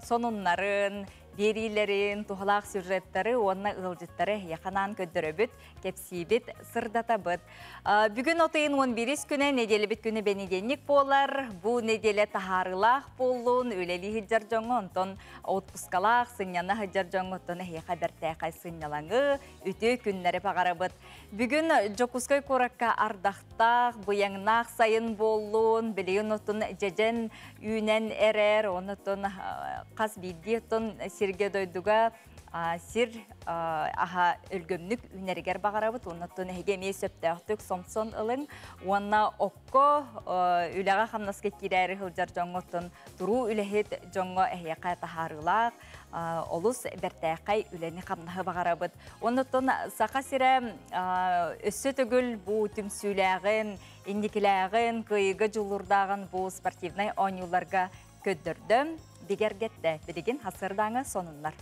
сонуннарын, биэриилэрин, туһалаах сюжеттары уонна ыалдьыттары эһиэхэ анаан көрдөрөбүт, кэпсиибит, сырдатабыт. Бүгүн от ыйын 11 күнэ, нэдиэлэбит күнэ бэнидиэнньик буолар. Бу нэдиэлэ таһаарыылаах буоллун, үлэлии сылдьар дьоҥҥо, онтон отпускалаах, сынньана сылдьар дьоҥҥо, оттон эһиэхэ бэртээхэй сынньалаҥы, үтүө күннэри баҕарабыт. Бүгүн Дьокуускай куоракка ардахтаах, быйаҥнаах сайын буоллун, билигин оттон дьэдьэн үүнэн эрэр, оннуттан хас биирдии оттон сиргэ дойдуга сир аһа өлгөмнүк үүнэригэр баҕарабыт. Оннуттан эһиги эмиэ сөптөөхтүк сомсон ылыҥ уонна окко үлэҕэ хамнаска киирээри сылдьар дьоҥҥоттон туруу үлэһит дьоҥҥо эһиэхэ таһаарыылаах олус бэртээхэй үлэни-хамнаһы баҕарабыт. Оннуттан Саха сирэ өссө төгүл бу түмсүүлээҕин, инникилээҕин, кыайыыга дьулуурдааҕын бу спортивнай оонньууларга көрдөрдө, бигэргэттэ. Билигин хасырдааҥы сонуннар.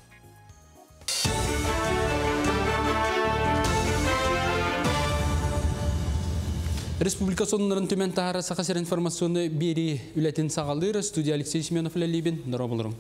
Республика сонуннарын түмэн таһара Саха сир информационный биэрии үлэтин саҕалыыр студия Алексей Семенов үлэлиибин. Дорооболорум.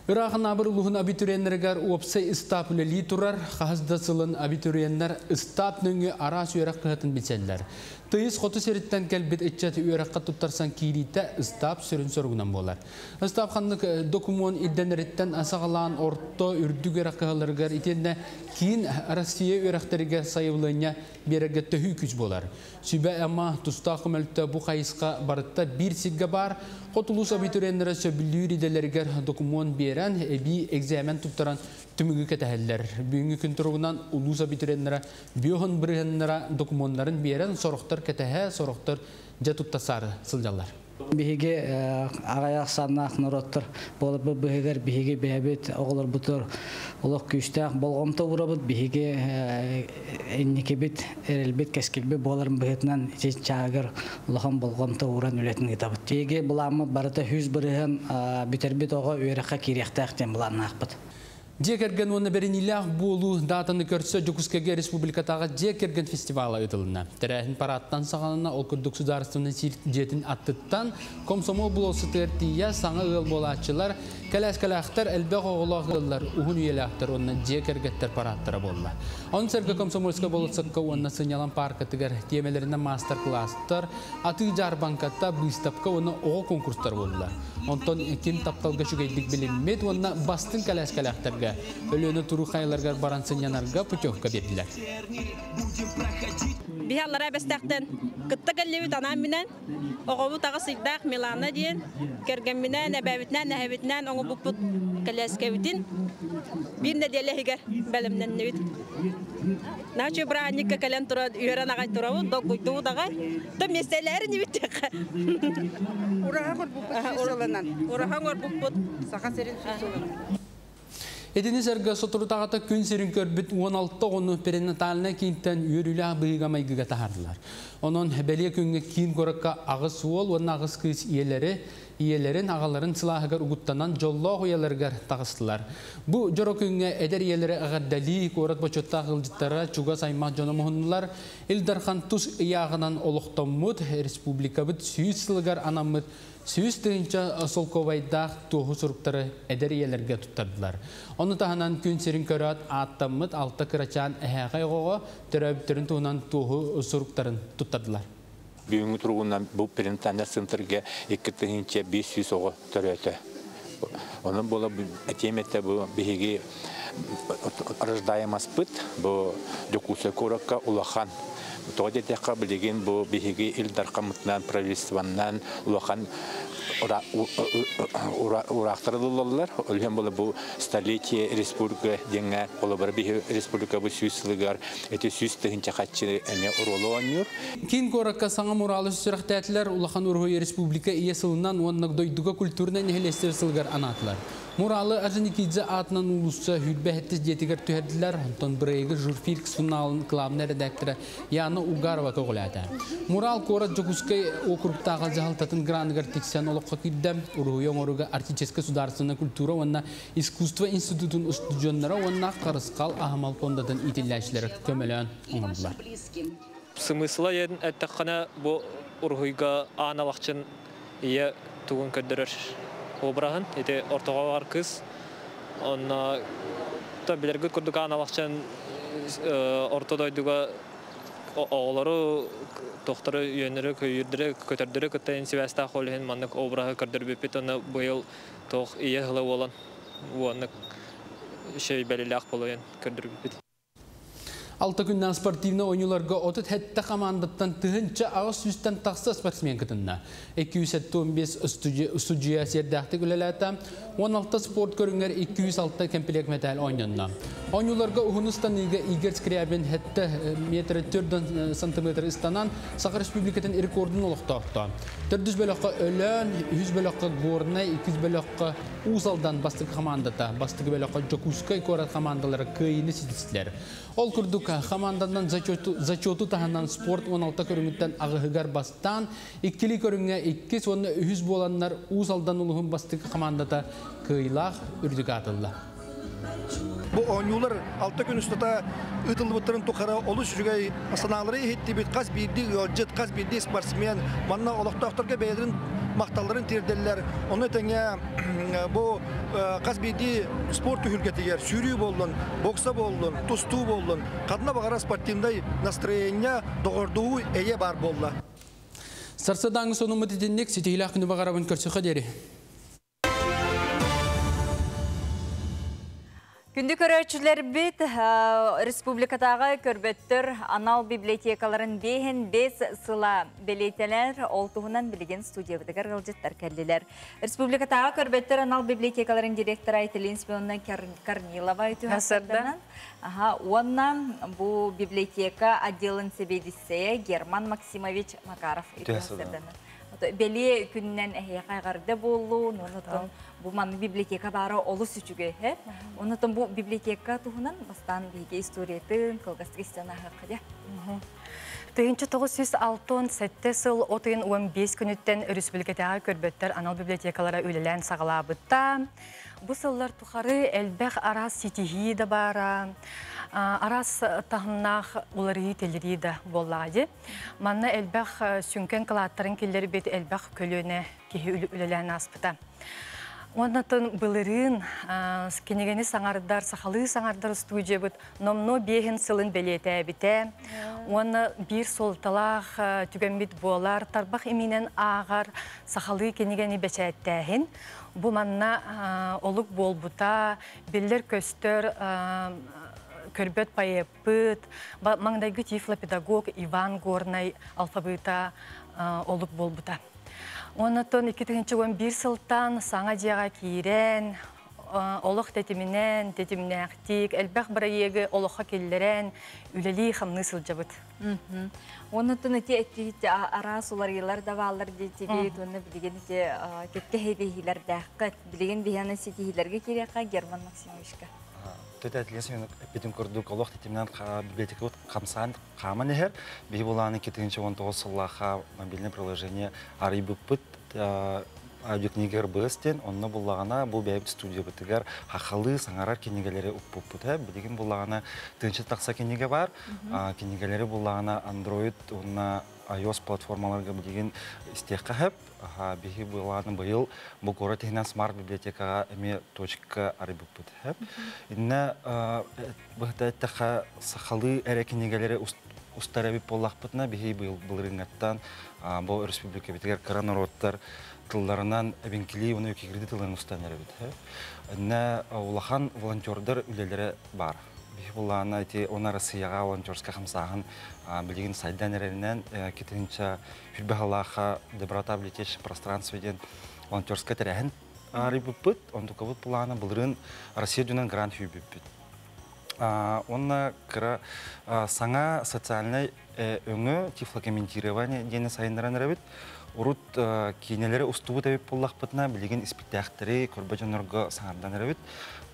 Ыраах Анаабыр улууһун абитуриеннарыгар уопсай ыстаап үлэлии турар. Хаһыс да сылын абитуриеннар ыстаап нөҥүө араас үөрэх кыһатын билсэллэр. Тыйыс хоту сириттэн кэлбит ыччат үөрэххэ туттарсан киириитэ ыстаап сүрүн соругунан буолар. Ыстаап ханнык докумуон ирдэнэриттэн саҕалаан орто үрдүк үөрэх кыһаларыгар итиэннэ киин Россия үөрэхтэригэр сайабылыанньа биэрэргэ төһүү күүс буолар. Сүбэ-ама тустаах көмөлтө бу хайысха барыта биир сиргэ баар. Хоту улуус абитуриеннара сөбүлүүр идэлэригэр докумуон биэрэн, эбии экзамен туттаран түмүгү кэтэһэллэр. Бүгүҥҥү күн туругунан улуус абитуриеннара биоһун бырыһыннара докумуоннарын биэрэн, сорохтор кэтэһэ, сорохтор дьэ туттасаары сылдьаллар. Биһиги аҕыйах ахсааннаах норуоттар буоларбыт быһыгар биһиги бэйэбит оҕолорбутугар олох күүстээх болҕомто уурабыт. Биһиги инникибит, эрэлбит, кэскилбит буоларын быһыытынан ити чааһыгар улахан болҕомто ууран үлэтин ыытабыт. Биһиги былааммыт барыта 100% бүтэрбит оҕо үөрэххэ киириэхтээх диэн былааннаахпыт. Дьиэ кэргэн уонна бэриниилээх буолуу даатаны көрсө Дьокуускайга республикатааҕы дьиэ кэргэн фестивала ыытылынна. Тэрээһин парадтан саҕаланна, ол курдук судаарыстыбаннай дьиэтин аттыттан Комсомол болуоссатыгар тиийэ саҥа ыал буолааччылар, кэлээскэлээхтэр, элбэх оҕолоох ыаллар, уһун үйэлээхтэр уонна дьиэ кэргэттэр парадтара буолла. Ону сэргэ Комсомольскай болуоссакка уонна сынньалаҥ пааркатыгар тиэмэлэринэн маастар-кылаастар, атыы дьаарбаҥката, быыстапка уонна оҕо конкурстар буоллулар. Онтон ким тапталга үчүгэйдик билиммит уонна бастыҥ кэлээскэлээхтэргэ Өлүөнэ туруу хайаларыгар баран сынньанарга путевка биэрдилэр. Биһи аллараа Бэстээхтэн кытта кэллибит анаан-минээн. Оҕобут аҕыс ыйдаах Милана диэн кэргэмминээн, эбээбитинээн, эһэбитинээн оҥорбуппут кэлээскэбитин биир нэдиэлэ иһигэр бэлэмнэннибит. Наачы бырааһынньыкка кэлэн туран үөрэн аҕай турабыт, долгуйдубут аҕай. То миэстэлэһэр инибит диэххэ. Ураһа оҥорбуппут сүүс сылынан. Ураһа оҥорбуппут. Саха сирин сүүс сылынан. Итини сэргэ соторутааҕыта күн сирин көрбүт 16 оҕону перинатальнай киинтэн үөрүүлээх быһыыга-майгыга таһаардылар. Онон бэлиэ күҥҥэ киин куоракка аҕыс уол уонна аҕыс кыыс ийэлэри, ийэлэрин, аҕаларын сылааһыгар угуттанан дьоллоох уйаларыгар таҕыстылар. Бу дьоро күҥҥэ эдэр ийэлэри эҕэрдэлии куорат бочуоттаах ыалдьыттара, чугас аймах дьоно муһуннулар. Ил Дархан тус ыйааҕынан олохтоммут республикабыт 100 сылыгар анаммыт 100 000 солкуобайдаах туоһу суруктары эдэр ийэлэргэ туттардылар. Ону таһынан күн сирин көрөөт ааттаммыт алта кырачаан эһээхэй оҕоҕо төрөөбүттэрин туһунан туоһу суруктарын туттардылар. Бүгүҥҥү туругунан бу перинатальнай центрга 2500 оҕо төрөөтө. Онон буола этиэм этэ, бу биһиги рождаемостьпыт бу Дьокуускай куоракка улахан. Тоҕо диэтэххэ, билигин бу биһиги Ил Дархаммытынан, правительствоннан улахан уураахтар ылыллаллар. Ол буола бу столетие республика диэҥҥэ, холобура, биһи республика бу 100 сылыгар эти 100 000 харчы эмиэ оруолу оонньуур. Киин куоракка саҥа муралы сүрэхтээтилэр. Улахан уруһуйу республика ийэ сылынан уонна дойдуга культурнай нэһилиэстибэ сылыгар анаатылар. Муралы Орджоникидзе аатынан уулусса 27 дьиэтигэр түһэрдилэр. Онтон бырайыагы Журфикс сурунаалын главный редактора Яна Угарова көҕүлээтэ. Мурал куорат Дьокуускай округтааҕы дьаһалтатын граныгар тиксэн олоххо киирдэ. Уруһуйу оҥорууга Арктическай судаарыстыбаннай культура уонна искусство институтун устудьуоннара уонна Харысхал аһымал фондатын иитиллээччилэрэ көмөлөөн оҥордулар. Смысла эттэххинэ, бу уруһуйга Аан Алахчын ийэ тугун көрдөрөр обраһын. Ити ортоҕо бар кыыс. Онно то билэргит курдук Аан Алахчын орто дойдуга оҕолору тохтору үөннөрү көйүүрдөрү көтөрдөрү кытта сибээстээх, ол иһин маннык обраһы көрдөрбүппүт. Онно быйыл туох ийэ сыла буолан уоннык шей бэлилээх болуйан көрдөрбүппүт. Алта күннээх спортивнай оонньууларга 37 командаттан 1800-тэн тахса спортсмен кытынна. 275 судьуйа сиэрдээхтик үлэлээтэ. 16 спорт көрүҥэр 206 комплект мэтээл оонньонно. Оонньууларга уһуну ыстаныыга Игорь Скрябин 7 метр 4 сантиметр ыстанан Саха Республикатын рекордун олохтоото. Төрдүс бөлөххө Өлөөн, үһүс бөлөххө Горнай, иккис бөлөххө Уус Алдан бастакы командата, бастакы бөлөххө Дьокуускай куорат командалары кыайыыны ситистилэр. Ол курдук команданан зачету таһынан спорт 16 көрүҥүттэн аҕыһыгар бастаан, иккили көрүҥҥэ иккис уонна үһүс буоланнар Уус Алдан улууһун бастакы командата кыайыылаах үрдүк ааты ылла. Бу оонньуулар 6 күн устата ыытыллыбыттарын тухары олус үчүгэй санаалары иһиттибит. Хас биирдии ыалдьыт, хас биирдии спортсмен манна олохтоохторго бэйэлэрин махталларын тиэрдэллэр. Ону тэҥэ бу хас биирдии спорт түһүлгэтигэр сүүрүү буоллун, бокса буоллун, тустуу буоллун, ханна баҕарар спортивнай настроение, доҕордоһуу, эйэ баар буолла. Сарсыардааҥҥы сонуммут итинник, ситиһиилээх күнү баҕарабын, көрсүөххэ диэри. Күндү көрөөччүлэрбит, республикатааҕы көрбөттөр анал библиотекаларын 55 сыла бэлиэтэнэр, ол туһунан билигин студиябытыгар ыалдьыттар кэллилэр. Республикатааҕы көрбөттөр анал библиотекаларын директора Айталина Семеновна Корнилова. Аха, уонна бу библиотека отделын сэбиэдиссэйэ Герман Максимович Макаров. Бэлиэ күнүнэн эһиэхэ эҕэрдэ буоллун, онтон бу манны библиотека баара олус үчүгэй. Онтон бу библиотека туһунан бастаан биһиги историятын кылгастык истэн ааһыахха. 1967 сыл от ыйын 15 күнүттэн өрөспүүбүлүкэтээҕи көрбөттөр анал библиотекалара үлэлээн саҕалаабыта. Бу сыллар тухары элбэх араас ситиһии да баара, араас таһымнаах уларыйыы-тэлэрии да буоллаҕа дии. Манна элбэх сүҥкэн кылааттарын киллэрбит элбэх көлүөнэ киһи үлэлээн ааспыта. Уоннатын былырыын кинигэни саҥардар, сахалыы саҥардар студиябыт номнуо биэһин сылын бэлиэтээбитэ. Уонна биир суолталаах түгэммит буолар, тарбах иминэн ааҕар сахалыы кинигэни бэчээттээһин. Бу манна олук буолбута, биллэр-көстөр көрбөт поэппыт, маҥнайгы тифлопедагог Иван Горнай алфабыта олук буолбута. Оннотон 2011 сылтан саҥа дьиэҕэ киирэн, олох тэтиминэн, тэтимнээхтик, элбэх бырайыагы олоххо киллэрэн, үлэлии-хамныы сылдьабыт. Оннотон ити эттигит араас уларыйылар да бааллар диэтигит, уонна билигин ити кэккэ хэбиһилэрдээххит. Билигин биһиэнэ ситиһиилэргэ киириэххэ Герман Максимовичка. Төтәтилген сен эппитин курдук олох тэтиминэн библиотекабыт хамсаан хааман иһэр. Биһи булааны 2019 сыллаахха мобильное приложение арыйбыппыт аудиокнига РБС диэн, онно буллаҕына бу бэйэбит студиябытыгар хахалыы саҥарар кинигэлэри укпуппут. Билигин буллаҕына тыынча тахса кинигэ бар. Кинигэлэри буллаҕына Android уонна iOS платформаларга билигин истиэххэ сөп. Биһи былааны быйыл бу куорат иһинэн смарт библиотекаҕа эмиэ точка арыйбыппыт. Иннэ быһыта эттэххэ сахалыы эрэ кинигэлэри устар эбит буоллахпытына биһи быйыл былырыыҥҥаттан бу республикабытыгар кыра норуоттар тылларынан эбиҥкилии уонна үкигирди тылын устан эрэбит. Иннэ улахан волонтердар үлэлэрэ бар. Биһи булаана ити оны Россияҕа волонтерскай хамсааһын билигин сайдан эрэринэн китинча хүрбэһалааха доброта в летящем пространстве диэн волонтерскай тэрээһин арыйбыппыт. Онтукабыт плана былырыын Россия дьонун грант хүүбүппүт. Онна кыра саҥа социальнай өҥө тифлокомментирование диэни сайыннаран эрэбит. Урут киинэлэри устубут эбит буоллахпытына, билигин испиктээхтэри көрбө дьоннорго саҥардан эрэбит.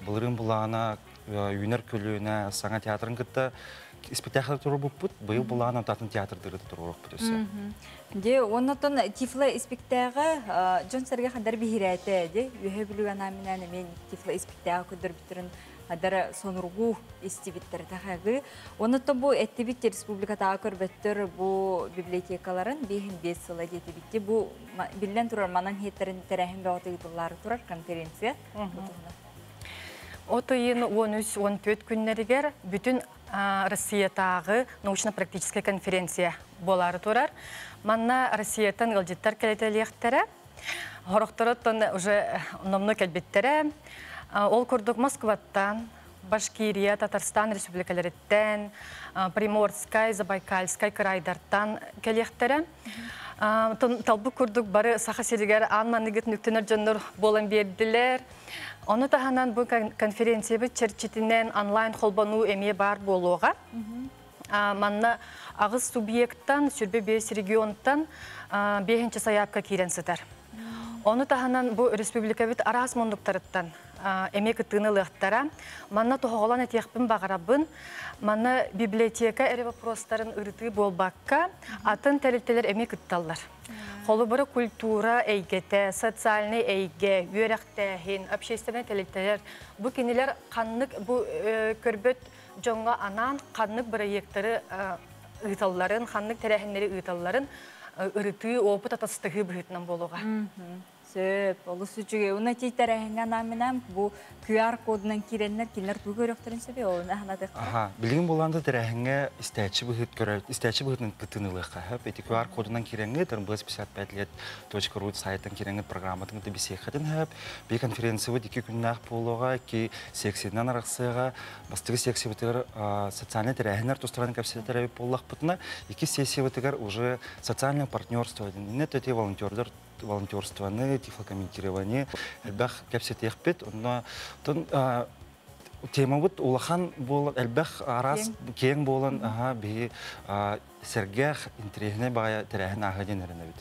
Былырыын булаана үүнэр көлүөнэ саҥа театрын кытта испиктээхтэр туруорбуппут. Быйыл булаана атын театрдары туруорукпут өссө. Де, оннотон тифло испиктээҕэ дьон-сэргэ хандар биһирээтэ, де, үөһэ бүлүг анааминан эмиэ тифло испиктээҕэ көрдөрбүттэрин хадара сонургуу истибиттэр тахагы. Оннотон бу эттибит республикатааҕы көрбөттөр бу библиотекаларын биэһин биэс сыла диэтибитти. Бу биллэн турар манан хеттерин тэрээһин бөҕөтө ыытыллаары турар конференция. От ыйын 13-14 күннэригэр бүтүн Россиятааҕы научно-практическай конференция буолаары турар. Манна Россияттан ыалдьыттар кэлэтэлиэхтэрэ. Хорохтороттон уже номно кэлбиттэрэ. Ол курдук Москваттан, Башкирия, Татарстан республикаларыттан, Приморскай, Забайкальскай кырайдартан кэлиэхтэрэ. Талбыт курдук бары Саха сиригэр аан манныгыт нүктэнэр дьоннор буолан биэрдилэр. Ону таһынан бу конференциябыт чэрчитинэн онлайн холбонуу эмиэ баар буолуоҕа. Манна аҕыс субъекттан, сүрбэ биэс регионтан биэһинчи сайаапка киирэн сытар. Ону таһынан бу республикабыт араас муннуктарыттан эмиэ кыттыыны ылыахтара. Манна тоһоҕолоон этиэхпин баҕарабын. Манна библиотека эрэ вопростарын ырытыы буолбакка, атын тэрилтэлэр эмиэ кытталлар. Холобура культура эйгэтэ, социальный эйгэ, үөрэхтээһин, общественный тэрилтэлэр бу кинилэр ханнык бу көрбөт дьоҥҥо анаан ханнык бырайыактары ыыталларын, ханнык тэрээһиннэри ыыталларын ырытыы, опыт атастаһыы быһыытынан буолуоҕа. Сөп, олус үчүгэй. Уна ти тэрээһиҥҥэ анаамминам бу QR кодунан киирэннэр кинилэр тугу көрүөхтэрин сөбүй ол аһанатыахтара. Аха, билигин булаанда тэрээһиҥҥэ истээччи быһыт көрөр, истээччи быһытынан кыттыыны ылыахха сөп. Ити QR кодунан киирэҥҥит, РБС55 лет .ру сайтан киирэҥҥит программатын кытта бисиэххитин сөп. Би конференциябыт икки күннээх буолуоҕа, икки секциянан арахсыаҕа. Бастакы секциябытыгар социальный тэрээһиннэр тустарынан кэпсэтэр эбит буоллахпытына, икки сессиябытыгар уже социальное партнерство диэн иннэ төти волонтердар волонтерствоны, тифлокомментирование элбэх кэпсэтиэхпит. Онно темабыт улахан буолан, элбэх араас киэҥ буолан, аха биһи сэргэх, интэриэһинэй баҕайы тэрээһин ааһа диэн эрэнэбит.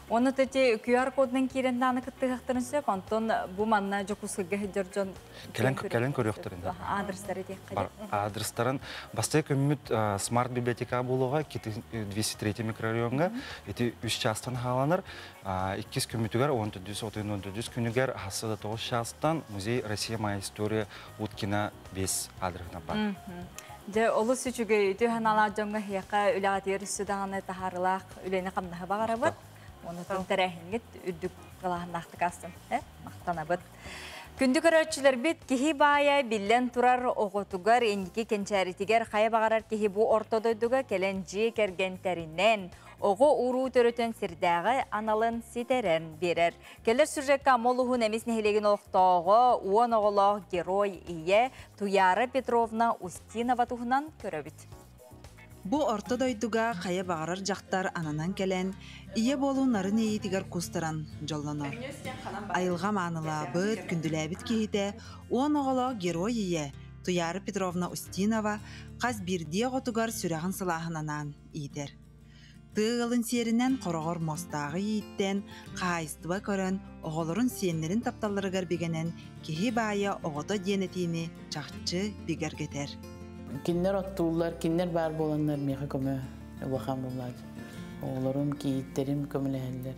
Оны төте QR кодунан киирэн дааны кыттыһахтарын сөп, онтон бу манна Дьокуускайга сылдьар дьон кэлэн кэлэн көрүөхтэрин. Адрестары диэххэ. Адрестарын бастакы күммүт смарт библиотека буолуоҕа 203 микрорайоҥҥа ити үс чаастан хааланар. Иккис күммүтүгэр 14-34 күнүгэр хаста да 9 чаастан музей Россия моя история Уткина 5 адрыһына бар. Дьэ, олус үчүгэй үтүө санаалаах дьоҥҥо эһиэхэ үлэҕитигэр өссө даҕаны таһаарыылаах үлэни-хамнаһы баҕарабыт. Онутун тэрээһиҥҥит үрдүк далааһыннаахтык аастын. Махтанабыт. Күндү көрөөччүлэрбит, киһи баайа биллэн турар оҕотугар, инники кэнчээритигэр хайа баҕарар киһи бу орто дойдуга кэлэн дьиэ кэргэн тэринэн, оҕо уруу төрөтөн сирдээҕи аналын ситэрэн биэрэр. Кэлэр сюжекка Амма улууһун Эмис нэһилиэгин олохтооҕо, уон оҕолоох герой ийэ Туяра Петровна Устинова туһунан көрөбүт. Бу орто дойдуга хайа баҕарар дьахтар ананан кэлэн, ийэ буолуу нарын иэйиитигэр кустаран дьоллонор. Айылҕа маанылаабыт, күндүлээбит киһитэ, уон оҕолоох герой ийэ Туяра Петровна Устинова хас биирдии оҕотугар сүрэҕин сылааһын анаан иитэр. Тыа ыалын сиэринэн хороҕор муостааҕы ииттэн, хаһаайыстыба көрөн, оҕолорун сиэннэрин тапталларыгар бигэнэн киһи баайа оҕото диэн этиини чахчы бигэргэтэр. Кинилэр оттууллар, кинилэр баар буоланнар миэхэ көмө улахан буоллааччы. Оҕолорум, кийииттэрим көмөлөһөллөр.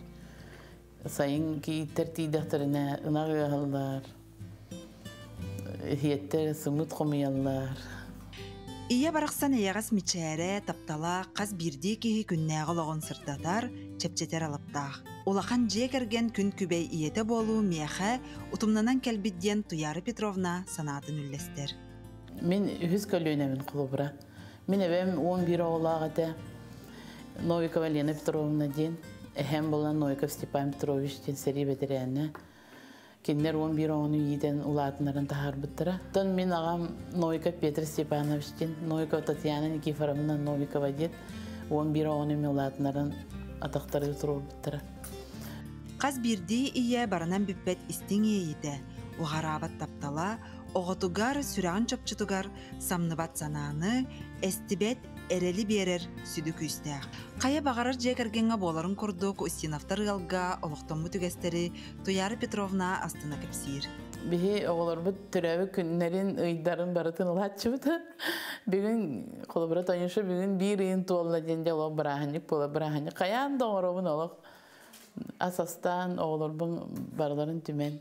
Сайын кийииттэр тиийдэхтэринэ ынах ыаһаллар, иһиэттэр сымыт хомуйаллар. Ийэ барахсан эйэҕэс мичээрэ, таптала хас биирдии киһи күннээҕи олоҕун сырдатар, чэпчэтэр алыптаах. Улахан дьиэ кэргэн күн күбэй ийэтэ буолуу миэхэ утумнанан кэлбит диэн Туяра Петровна санаатын үллэстэр. Мин үһүс көлүөнэбин холобура. Мин эбэм 11 оҕолоох этэ. Новикова Лена Петровна диэн, эһэм буолан Новиков Степан Петрович диэн сэрии бэтэрээнэ. Кинилэр 11 оҕону иитэн улаатыннаран таһаарбыттара. Оттон мин аҕам Новиков Петр Степанович диэн, Новикова Татьяна Никифоровна Новикова диэн 11 оҕону эмиэ улаатыннаран атахтарыгар туруорбуттара. Хас биирдии ийэ баранан бүппэт истиҥ иэйиитэ, уҕараабат таптала, оҕотугар, сүрэҕин чопчутугар самныбат санааны, эстибэт эрэли биэрэр сүдү күүстээх. Хайа баҕарар дьиэ кэргэҥҥэ буоларын курдук Устиновтар ыалга олохтоммут үгэстэри Туяра Петровна астына кэпсиир. Биһи оҕолорбут төрөөбүт күннэрин, ыйдарын барытын ылааччыбыт. Бүгүн, холобура, Танюша бүгүн биир ыйын туолла диэн дьэ олох бырааһынньык буола бырааһынньык. Хайаан да оҥоробун олох ас астаан оҕолорбун барыларын түмэн.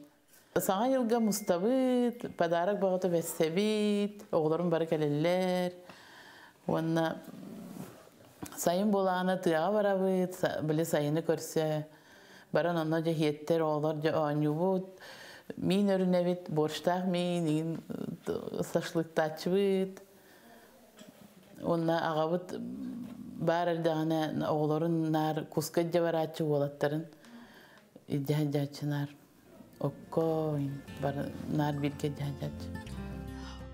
Саҥа дьылга мустабыт, подарок бөҕөтө бэссэбит, оҕолорум бары кэлэллэр. Уонна сайын буолаҕына тыаҕа барабыт, били сайыны көрсө баран онно дьэ иһиэттэр оҕолор дьэ оонньуубут, миин өрүнэбит, борщтаах миин, игин шашлыктааччыбыт. Уонна аҕабыт баар эрдэҕинэ оҕолорун наар куска илдьэ барааччы уолаттарын илдьэ сылдьааччы наар. Окко бар наар бииргэ дьаһадьааччы.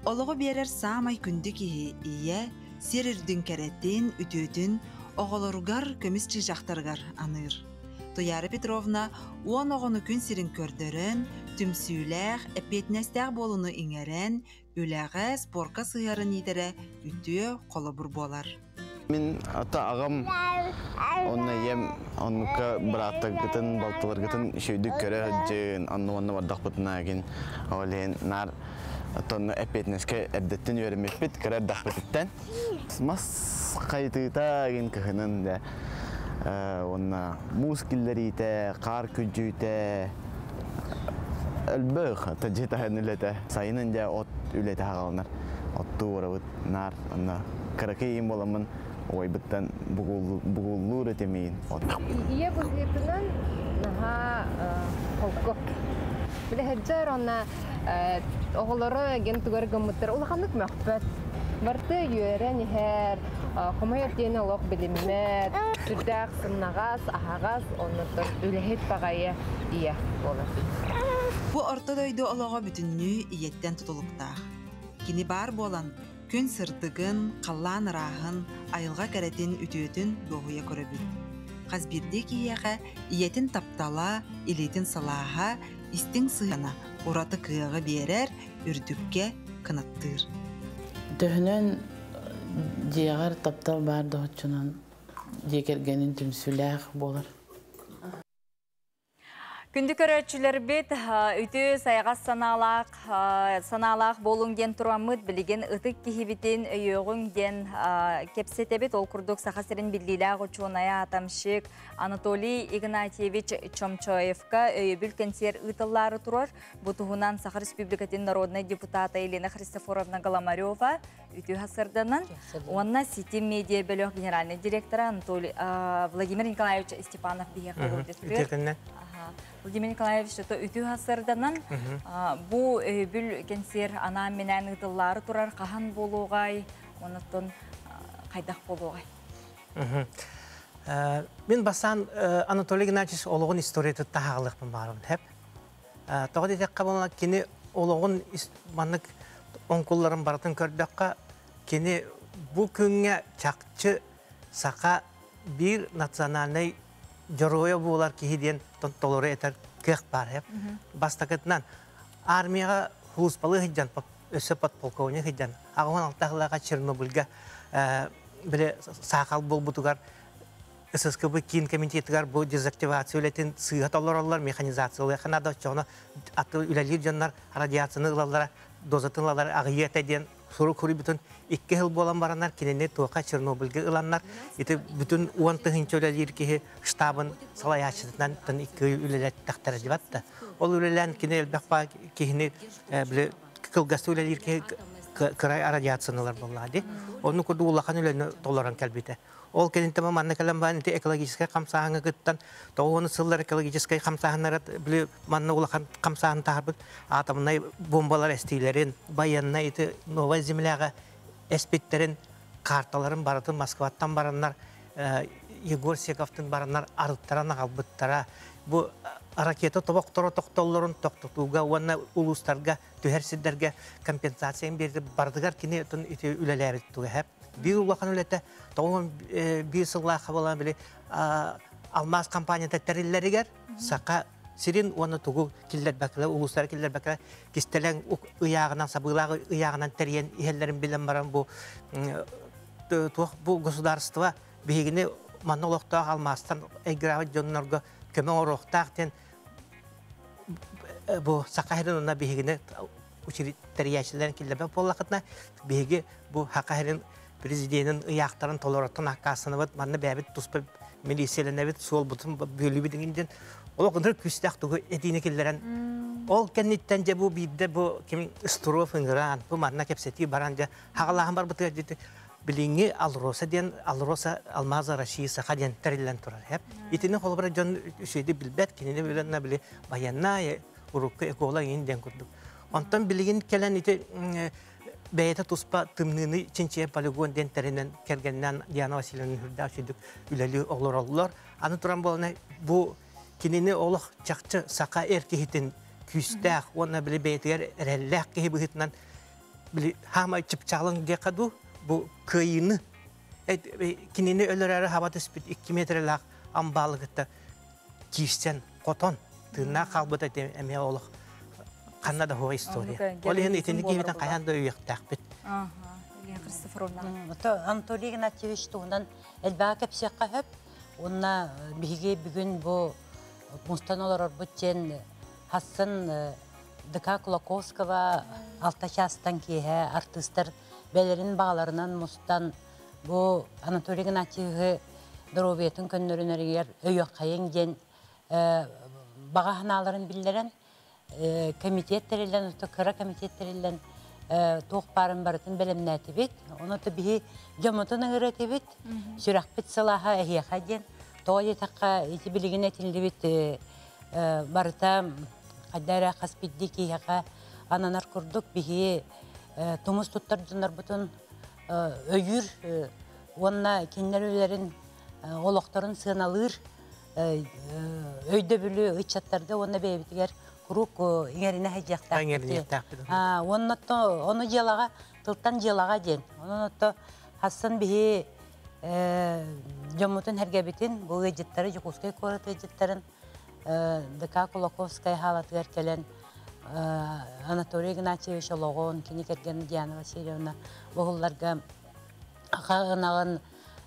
Олоҕу биэрэр саамай күндү киһи ийэ, сир үрдүн кэрэтин, үтүөтүн оҕолоругар, көмүс чыычаахтарыгар аныыр. Туяра Петровна уон оҕону күн сирин көрдөрөн, түмсүүлээх, эппиэтинэстээх буолууну иҥэрэн, үлэҕэ, спорка сыһыарын иитэрэ үтүө холобур буолар. Мин ата аҕам уонна ийэм оннукка бырааттаргытын, балтыларгытын үчүгэйдик көрө сылдьын, онно уонна бардахпытына гин ол иһин наар оттон эппиэтинэскэ эрдэттэн үөрэммиппит, кыра эрдэхпититтэн. Мас хайытыыта гин кыһынын да уонна муус киллэриитэ, хаар күдьүүтэ элбэх дьиэ таһын үлэтэ. Сайынын дьэ от үлэтэ хаҕаланар. Оттуу барабыт наар онно кыракый иин буоламмын убайбыттан бугуллуур этим иин от. Ийэ быһыытынан наһаа холку. Билэ сылдьар уонна оҕолоро ген тугар гыммыттар улаханнык мөхпөт. Барыта үөрэн иһэр, хомойор диэни олох билиммэт, сүрдээх сымнаҕас, аһаҕас, оннуттан үлэһит баҕайы ийэ буолар. Бу орто дойду олоҕо бүтүннүү ийэттэн тутулуктаах. Кини баар буолан, күн сырдыгын, халлаан ырааһын, айылҕа кэрэтин, үтүөтүн дуоһуйа көрөбүт. Хас биирдии киһиэхэ ийэтин таптала, илиитин сылааһа, истиҥ сыһыана ураты кыаҕы биэрэр, үрдүккэ кынаттыыр. Төһөнөн дьиэҕэр таптал баар да оччонон Дьиэ кэргэнин түмсүүлээх буолар. Күндү көрөөччүлэрбит, үтүө сайаҕас санаалаах санаалаах буолуҥ диэн тураммыт, билигин ытык киһибитин өйүөҕүҥ диэн кэпсэтэбит. Ол курдук Саха сирин биллиилээх учуонайа атомщик Анатолий Игнатьевич Чомчоевка өйөбүл кэнсиэр ыытыллаары турар. Бу туһунан Саха Республикатын народнай депутата Елена Христофоровна Голомарева үтүө сырданан уонна Ситим медиа бөлөх генеральный директора Анатолий Владимир Николаевич Степанов биһиэхэ ыалдьыттыыр. Владимир Николаевич это үтүө сырданан бу өйөбүл кэнсиэр анаан-минээн ыытыллаары турар хаһан буолуоҕай, оннуттан хайдах буолуоҕай? Мин бастаан Анатолий Игнатьевич олоҕун историятын таһаҕалыахпын баарым хэп. Тоҕо диэтэххэ буолла кини олоҕун маннык оҥкулларын барытын көрдөххө, кини бу күҥҥэ чахчы саха биир национальнай дьоруойа буолар киһи диэн толору этэр кыах баар хэп. Бастакытынан армияҕа сулууспалыы сылдьан, өссө подполковник сылдьан, 86 сыллааҕа Чернобыльга били саахал буолбутугар ССКБ киин комитетыгар бу дезактивация үлэтин сыыһа толороллор, механизациялыахха наада, оччоҕуна аты үлэлиир дьоннор радиацияны ылаллара, дозатын ылаллара аҕыйыа этэ диэн сурук суруйбутун 2 сыл буолан бараннар кинини туоха Чернобыльга ыланнар ити бүтүн 10 000 үлэлиир киһи штабын салайааччытынан 2 ый үлэлэттэхтэрэ дибатта. Ол үлэлээн кини элбэх киһини били кылгасты үлэлиир киһи кырай радиацияны ылар буоллаҕа дии. Онну курдук улахан үлэни толорон кэлбитэ. Ол кэнниттэн манна кэлэн баран ити экологическай хамсааһыҥҥа кыттан, 90 сыллар экологическай хамсааһыннара били манна улахан хамсааһын таһарбыт атомнай бомбалар эстиилэрин, байыаннай ити Новая Земляҕа эспиттэрин карталарын барытын Москваттан бараннар Егор Сековтын бараннар арыттаран аҕалбыттара. Бу ракета тобохторо тохтоллорун тохтотууга уонна улуустарга түһэр сирдэргэ компенсацияны биэрди бардыгар кини ити үлэлээбит туга. Биир улахан үлэтэ 91 сыллаахха буолан били алмаас компанията тэриллэригэр саха сирин уонна тугу киллэрбэккэ улуустары киллэрбэккэ кистэлэҥ ыйааҕынан сабыылаах ыйааҕынан тэрийэн иһэллэрин билэн баран бу туох бу государство биһигини манна олохтоох алмаастан эйгираабыт дьоннорго көмө оҥоруохтаах диэн бу саха сирин уонна биһигини тэрийээччилэрин киллэрбэт буоллахытына биһиги бу саха сирин президенин ыйаахтарын толороттон аккаастанабыт манна бэйэбит туспа милициялэнэбит суолбутун бүөлүүбүт иҥин диэн олох ынырык күүстээх тугу этиини киллэрэн ол кэнниттэн дьэ бу биирдэ бу ким Стров ыҥыраан бу манна кэпсэтии баран дьэ хаҕалааһын барбытыгар дьэ билиҥҥи Алроса диэн Алроса Алмаза России Саха диэн тэриллэн турар хэп итини холобура дьон үчүгэйдик билбэт кинини билэн били военная урукку эколог иҥин диэн курдук онтон билигин кэлэн ити бэйэтэ туспа тымныыны чинчийэр полигон диэн тэринэн кэргэнинэн Диана Васильевна үрдээх үчүгдүк үлэлии олороллор. Аны туран буолана бу кинини олох чахчы саха эр киһитин күүстээх уонна били бэйэтигэр эрэллээх киһи быһыытынан били хаамай чыпчаалын диэххэ дуу бу кыайыыны кинини өлөрөөрү хаба түспүт 2 метрэлээх амбаалы кытта киирсэн хотон тыыннаах хаалбыта эмиэ олох ханна да хуга история. Ол иһин итини киһитин хайаан да үйэхтээхпит. Христофоровна. Анатолий Игнатьевич туһунан элбэҕи кэпсиэххэ сөп. Уонна биһиги бүгүн бу мустан олорорбут диэн хассын ДК Кулаковского 6 чаастан киэһэ артыыстар бэлэрин баҕаларынан мустан бу Анатолий Игнатьевиһы доруобуйатын көннөрүнэригэр өйүөххэйиҥ диэн баҕа санааларын биллэрэн комитет тэриллэн, кыра комитет тэриллэн туох баарын барытын бэлэмнээтибит. Ону то биһи дьоммутун ыҥырытыбыт, сүрэхпит сылааһа эһиэхэ диэн. Тоҕо диэтэххэ, ити билигин этиллибит барыта хайда эрэ хас биирдии киһиэхэ ананар курдук биһи тумус туттар дьоннорбутун өйүүр уонна кинилэр үлэлэрин олохторун сыаналыыр өйдөбүлү ыччаттарга уонна бэйэбитигэр куруук иҥэринэ сылдьыахтаахпыт. Уонна ону дьыалаҕа тылтан дьыалаҕа диэн. Онон отто хассан биһи дьоммутун сэргэбитин бу ыалдьыттары Дьокуускай куорат ыалдьыттарын ДК Кулаковскай хаалатыгар кэлэн Анатолий Игнатьевич олоҕун, кини кэргэнэ Диана Васильевна буһулларга аха ынаҕын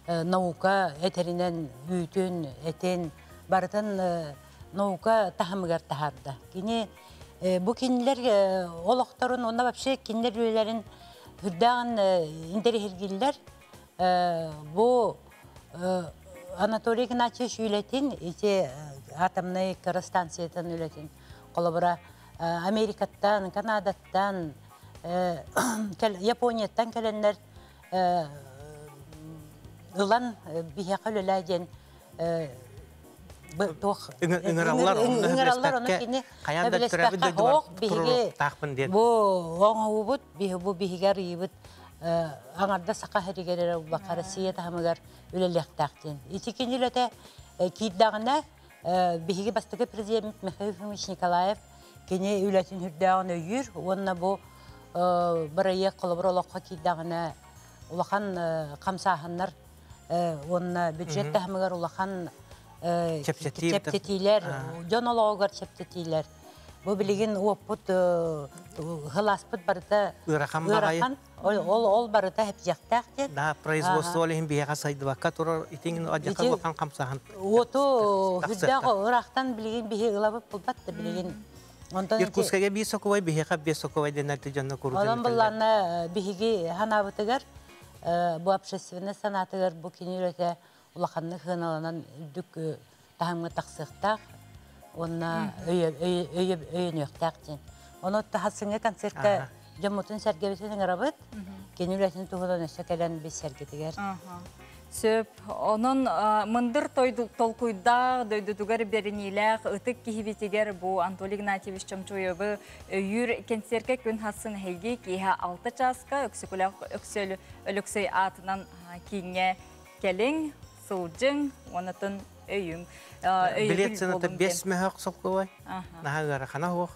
наука этеринен үүтүн, этин барытын наука таһымыгар таһаарда. Кини бу кинилер олохторун, онна вообще кинилер үлелерин хүрдәгін интерехиргиллер. Бу Анатолий Игнатьевич үлетин, ити атомный кыра станциятын үлетин, колобура Америкаттан, Канадаттан, Японияттан кэленнер ылан биһиэхэ үлэлээ диэн туох ыҥыраллар, ыҥыраллар, ону кини хайаан да төрөөбүт дойдубар туруруктаахпын диэн. Бу оҥоһуубут, бу биһигэр ыйыбыт аңарда саха хэригэр эрэ улбакка Россия таһымыгар үлэлиэхтээх диэн. Ити кини үлэтэ киирдэҕинэ биһиги бастакы президент Михаил Ефимович Николаев кини үлэтин үрдээҕин өйүүр уонна бу бырайыак холобур олоххо киирдэҕинэ улахан хамсааһыннар уонна бюджет таһымыгар улахан чэпчэтиилэр, дьон олоҕугар чэпчэтиилэр. Бу билигин уоппут хыласпыт барыта ыарахан баҕайы. Ол ол барыта хепжэхтээх диэн. Да, производство олиһин биһиэхэ сайдыбакка турар итиҥ адьака улахан хамсаһын. Уоту хүрдээх ыраахтан билигин биһи ылабыт булбат да билигин. Онтон Иркутскайга бии сокубай, биһиэхэ бии сокубай дэнэр дьонно курутун. Онон булланна биһиги ханабытыгар бу общественный санаатыгар бу кини үлэтэ улаханнык хыналанан үрдүк таһымҥа тахсыахтаах уонна өйөнүөхтээх диэн. Ону тахасыҥҥа концертка дьоммутун сэргэбитин ыҥырабыт. Кини үлэтин туһунан өссө кэлэн біз сэргитигэр. Сөп. Онон мындыр толкуйдаах, дойдутугар бериниилээх ытык киһибитигэр бу Анатолий Игнатьевич Чомчоевы өйүүр концертке күн хассын эһиги киэһэ 6 чааска Өксөкүлээх Өксөл Өлөксөй аатынан кииҥҥэ кэлиҥ, сылдьыҥ, онотун өйүҥ. Билет цената 5 мөһөх солкуобай. Наһаа ыарахана суох.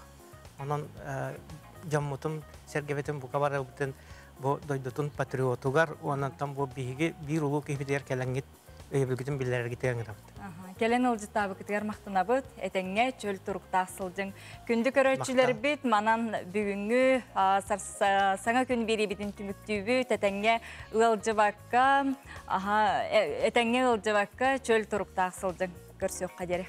Онон дьоммутун, сэргэбитин бука барыбытын бу дойдутун патриотугар, онон бу биһиги биир улуу киһибитигэр кэлэҥҥит өйөбүлгүтүн биллэрэргитигэр ыҥырабыт. Кэлэн ылдьыттаабыкытыгар махтанабыт, этэҥҥэ чөл туруктаах сылдьыҥ. Күндү көрөөччүлэрбит, манан бүгүҥҥү саҥа күн биэриибитин түмүктүүбүт, этэҥҥэ ыалдьыбакка, этэҥҥэ ыалдьыбакка чөл туруктаах сылдьыҥ. Көрсүөххэ диэри.